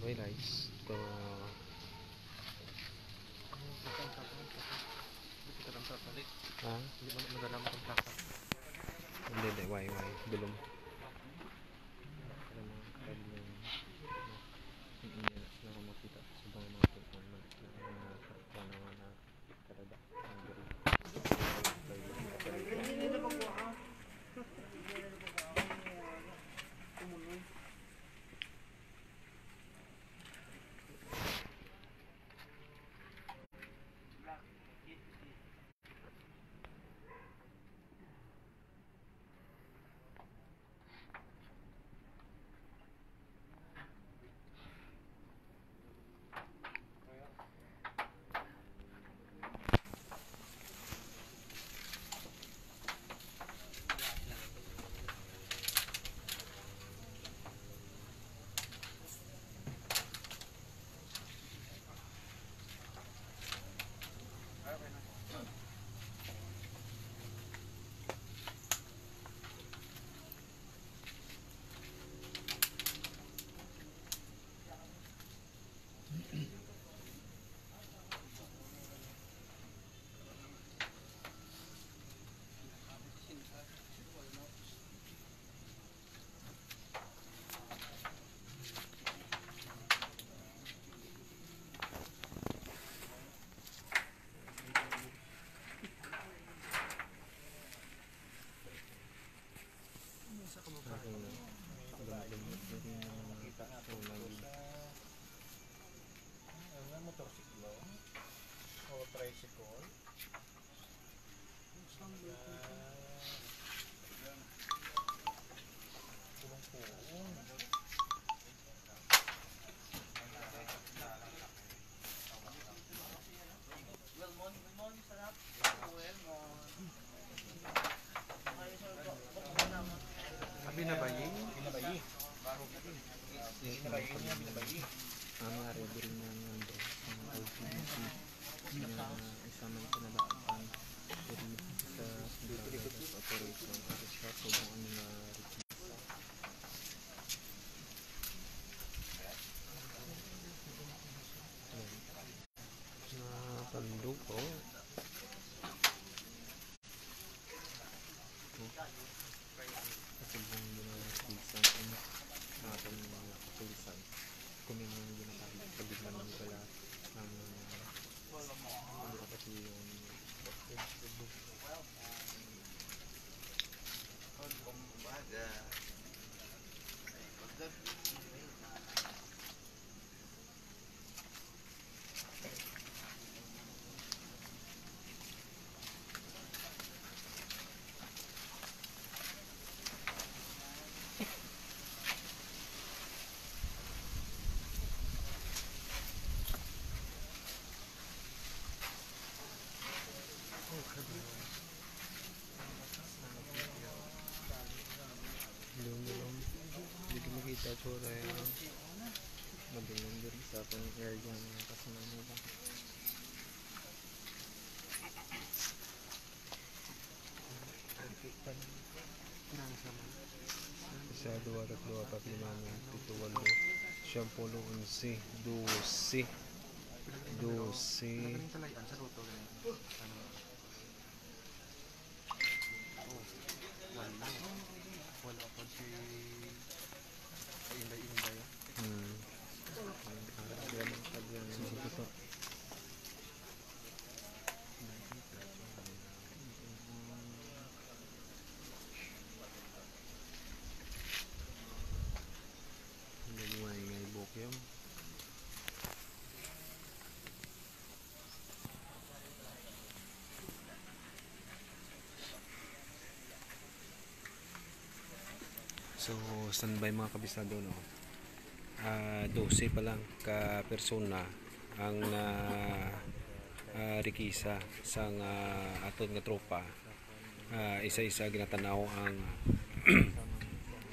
Well, guys, ito, ah, ha? Hindi mo na madala mo ang plaka. Hindi, hindi. Why, why? Dulom. Ang inyo na sila makita sa mga, mga, mga, mga, mga, mga, talaga. Tricycle. Binabayi? Binabayi. Binabayi niya, binabayi. Ang mga ready rin nga member sa L G B T na isa man sa nalaag diri sa Central Operation, para sa subong ang mga Natandog, oh. Ito. Ito pong ginagawa sa isang, ano, sa ating mga kapulisan. Kung may mga ginagawa, pag ginagawa nila ang, ano, kapatid yung Dito makita ito rin. Madulong diri sa atong area nga kasunod nila. Isa, duwa, tatlo, apat, lima, anom, pito, walo, siyam, pulo, onse, dose. Dose. Wala. Wala pa si Inday-Inday, ah. Hmm. Sige po. Hindi mo maingay, Bok, yun. So, standby, mga kabisado, no? Ah, dose pa lang ka persona ang na, ah, rikisa sang, ah, aton nga tropa. Ah, isa-isa ginatanaw ang,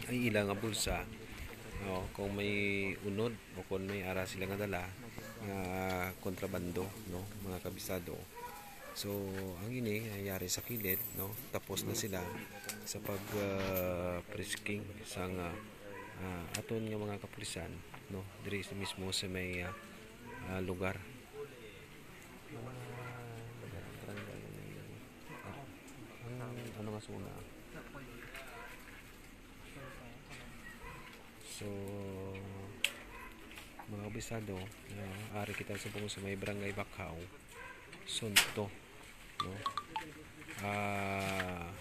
ang ila nga bulsa, no? Kung may unod o kung may ara sila nga dala nga kontrabando, no, mga kabisado. So, ang ini nangyari sa kilid, no, tapos na sila sa pag, ah, frisking sang, ah, ah, aton nga mga kapulisan, no, diri sa mismo sa may, ah, ah, lugar. Ang, ano nga suna? So, mga kabisado, ah, ari kita sa bungod sa may Barangay Bakhaw, Sunto, no? Ah,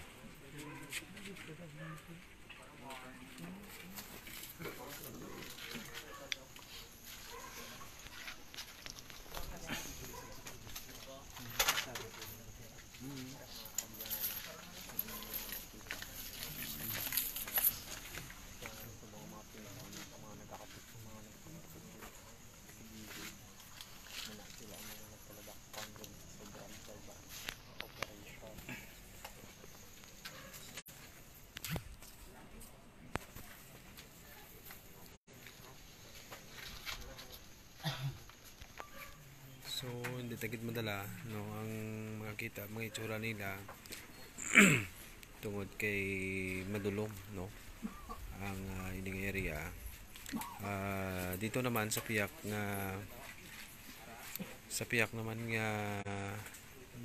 So, hindi ta gid madala, no, ang makita, mga itsura nila tungod kay madulom, no, ang, ah, ining area. Ah, dito naman sa piyak nga, sa piyak naman nga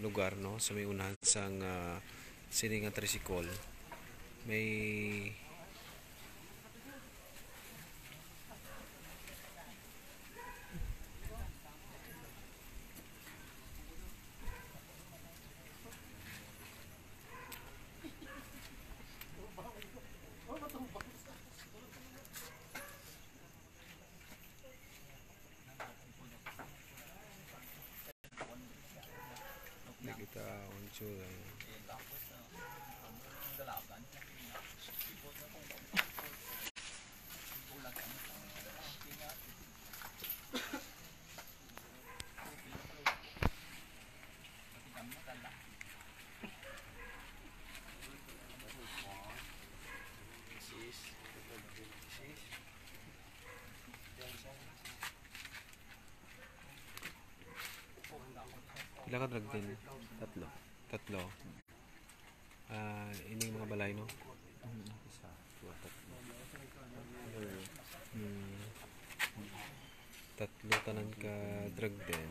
lugar, no, sa may unahan sang, ah, sini nga tricycle, may Kita on July. Pila ka drug den? Tatlo. Tatlo. Ah, ining mga balay, no? Mm. Isa, dua, tatlo. Hmm. Tatlo tanan ka drug den.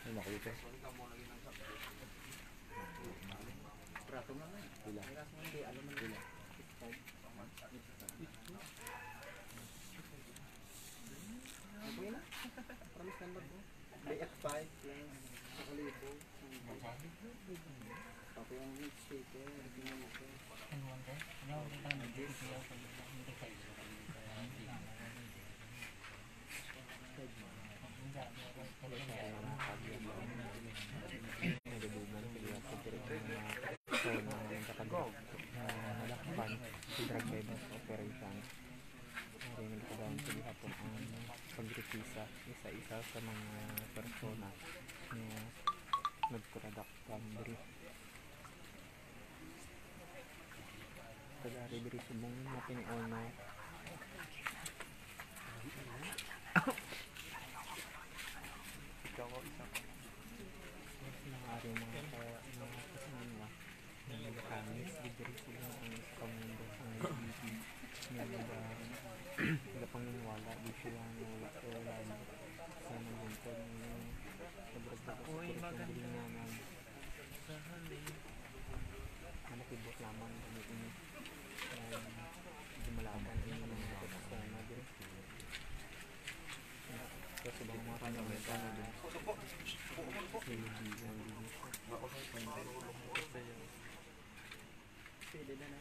Ay, naku, ito. Pila? Pila? Okay na. Promise number ko. May F five lang. Sa Kalibo. Pati ang sticker. Nagaduman sila sa mga persona nga nagkakadrug, nga nadakpan sa drug buy-bust operation. Ari nagkadayon sa gihapon ang pagrekisa isa-isa sa mga persona nga nagkadakpan diri. Kag ari diri subong mapin-on na. Ikaw, isa ka. Yes, mga ari, mga ka-, mga kasinanwa, nga nagakamis gid diri subong ang isa ka miyembro sang L G B T nga naga-, nagapanginiwala di sila nga wala sila sa mga lingkod nga nagdagdag sa Uy, sitwasyon maganda. Diri nga nag-, Sa hali. Ano, kibot lamang kami ini. Ay, gumalaban ini mga kapatid sa mga diri. Kasi ba mga panawin ka na dun? Hindi, hindi. Pwede na na.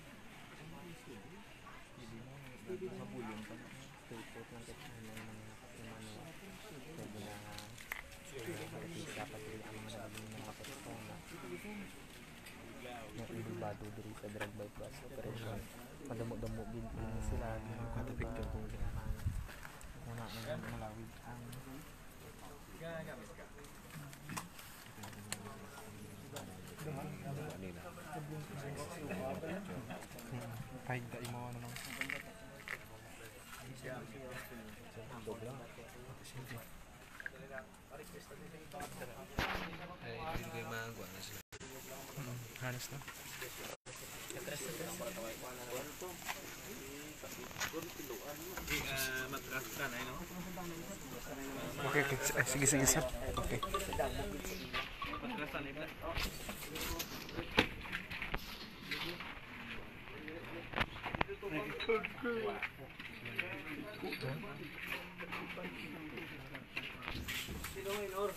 Pwede na. Mabulong pa na. Report lang kita ng mga kasama na pwede na makakita pati ang mga naging mga persona nga involbado diri sa drug buy-bust operation. Madamo-damo gid, ah, sila, mga katapik to kung ginahan. Una na yung malawig ang Kahit da imo, ano lang. Ay, hindi ko yung mga guwa na sila. Mm, halos na. Okay, okay. S-, eh, sige, sige, sir. Okay. Sino, Minor?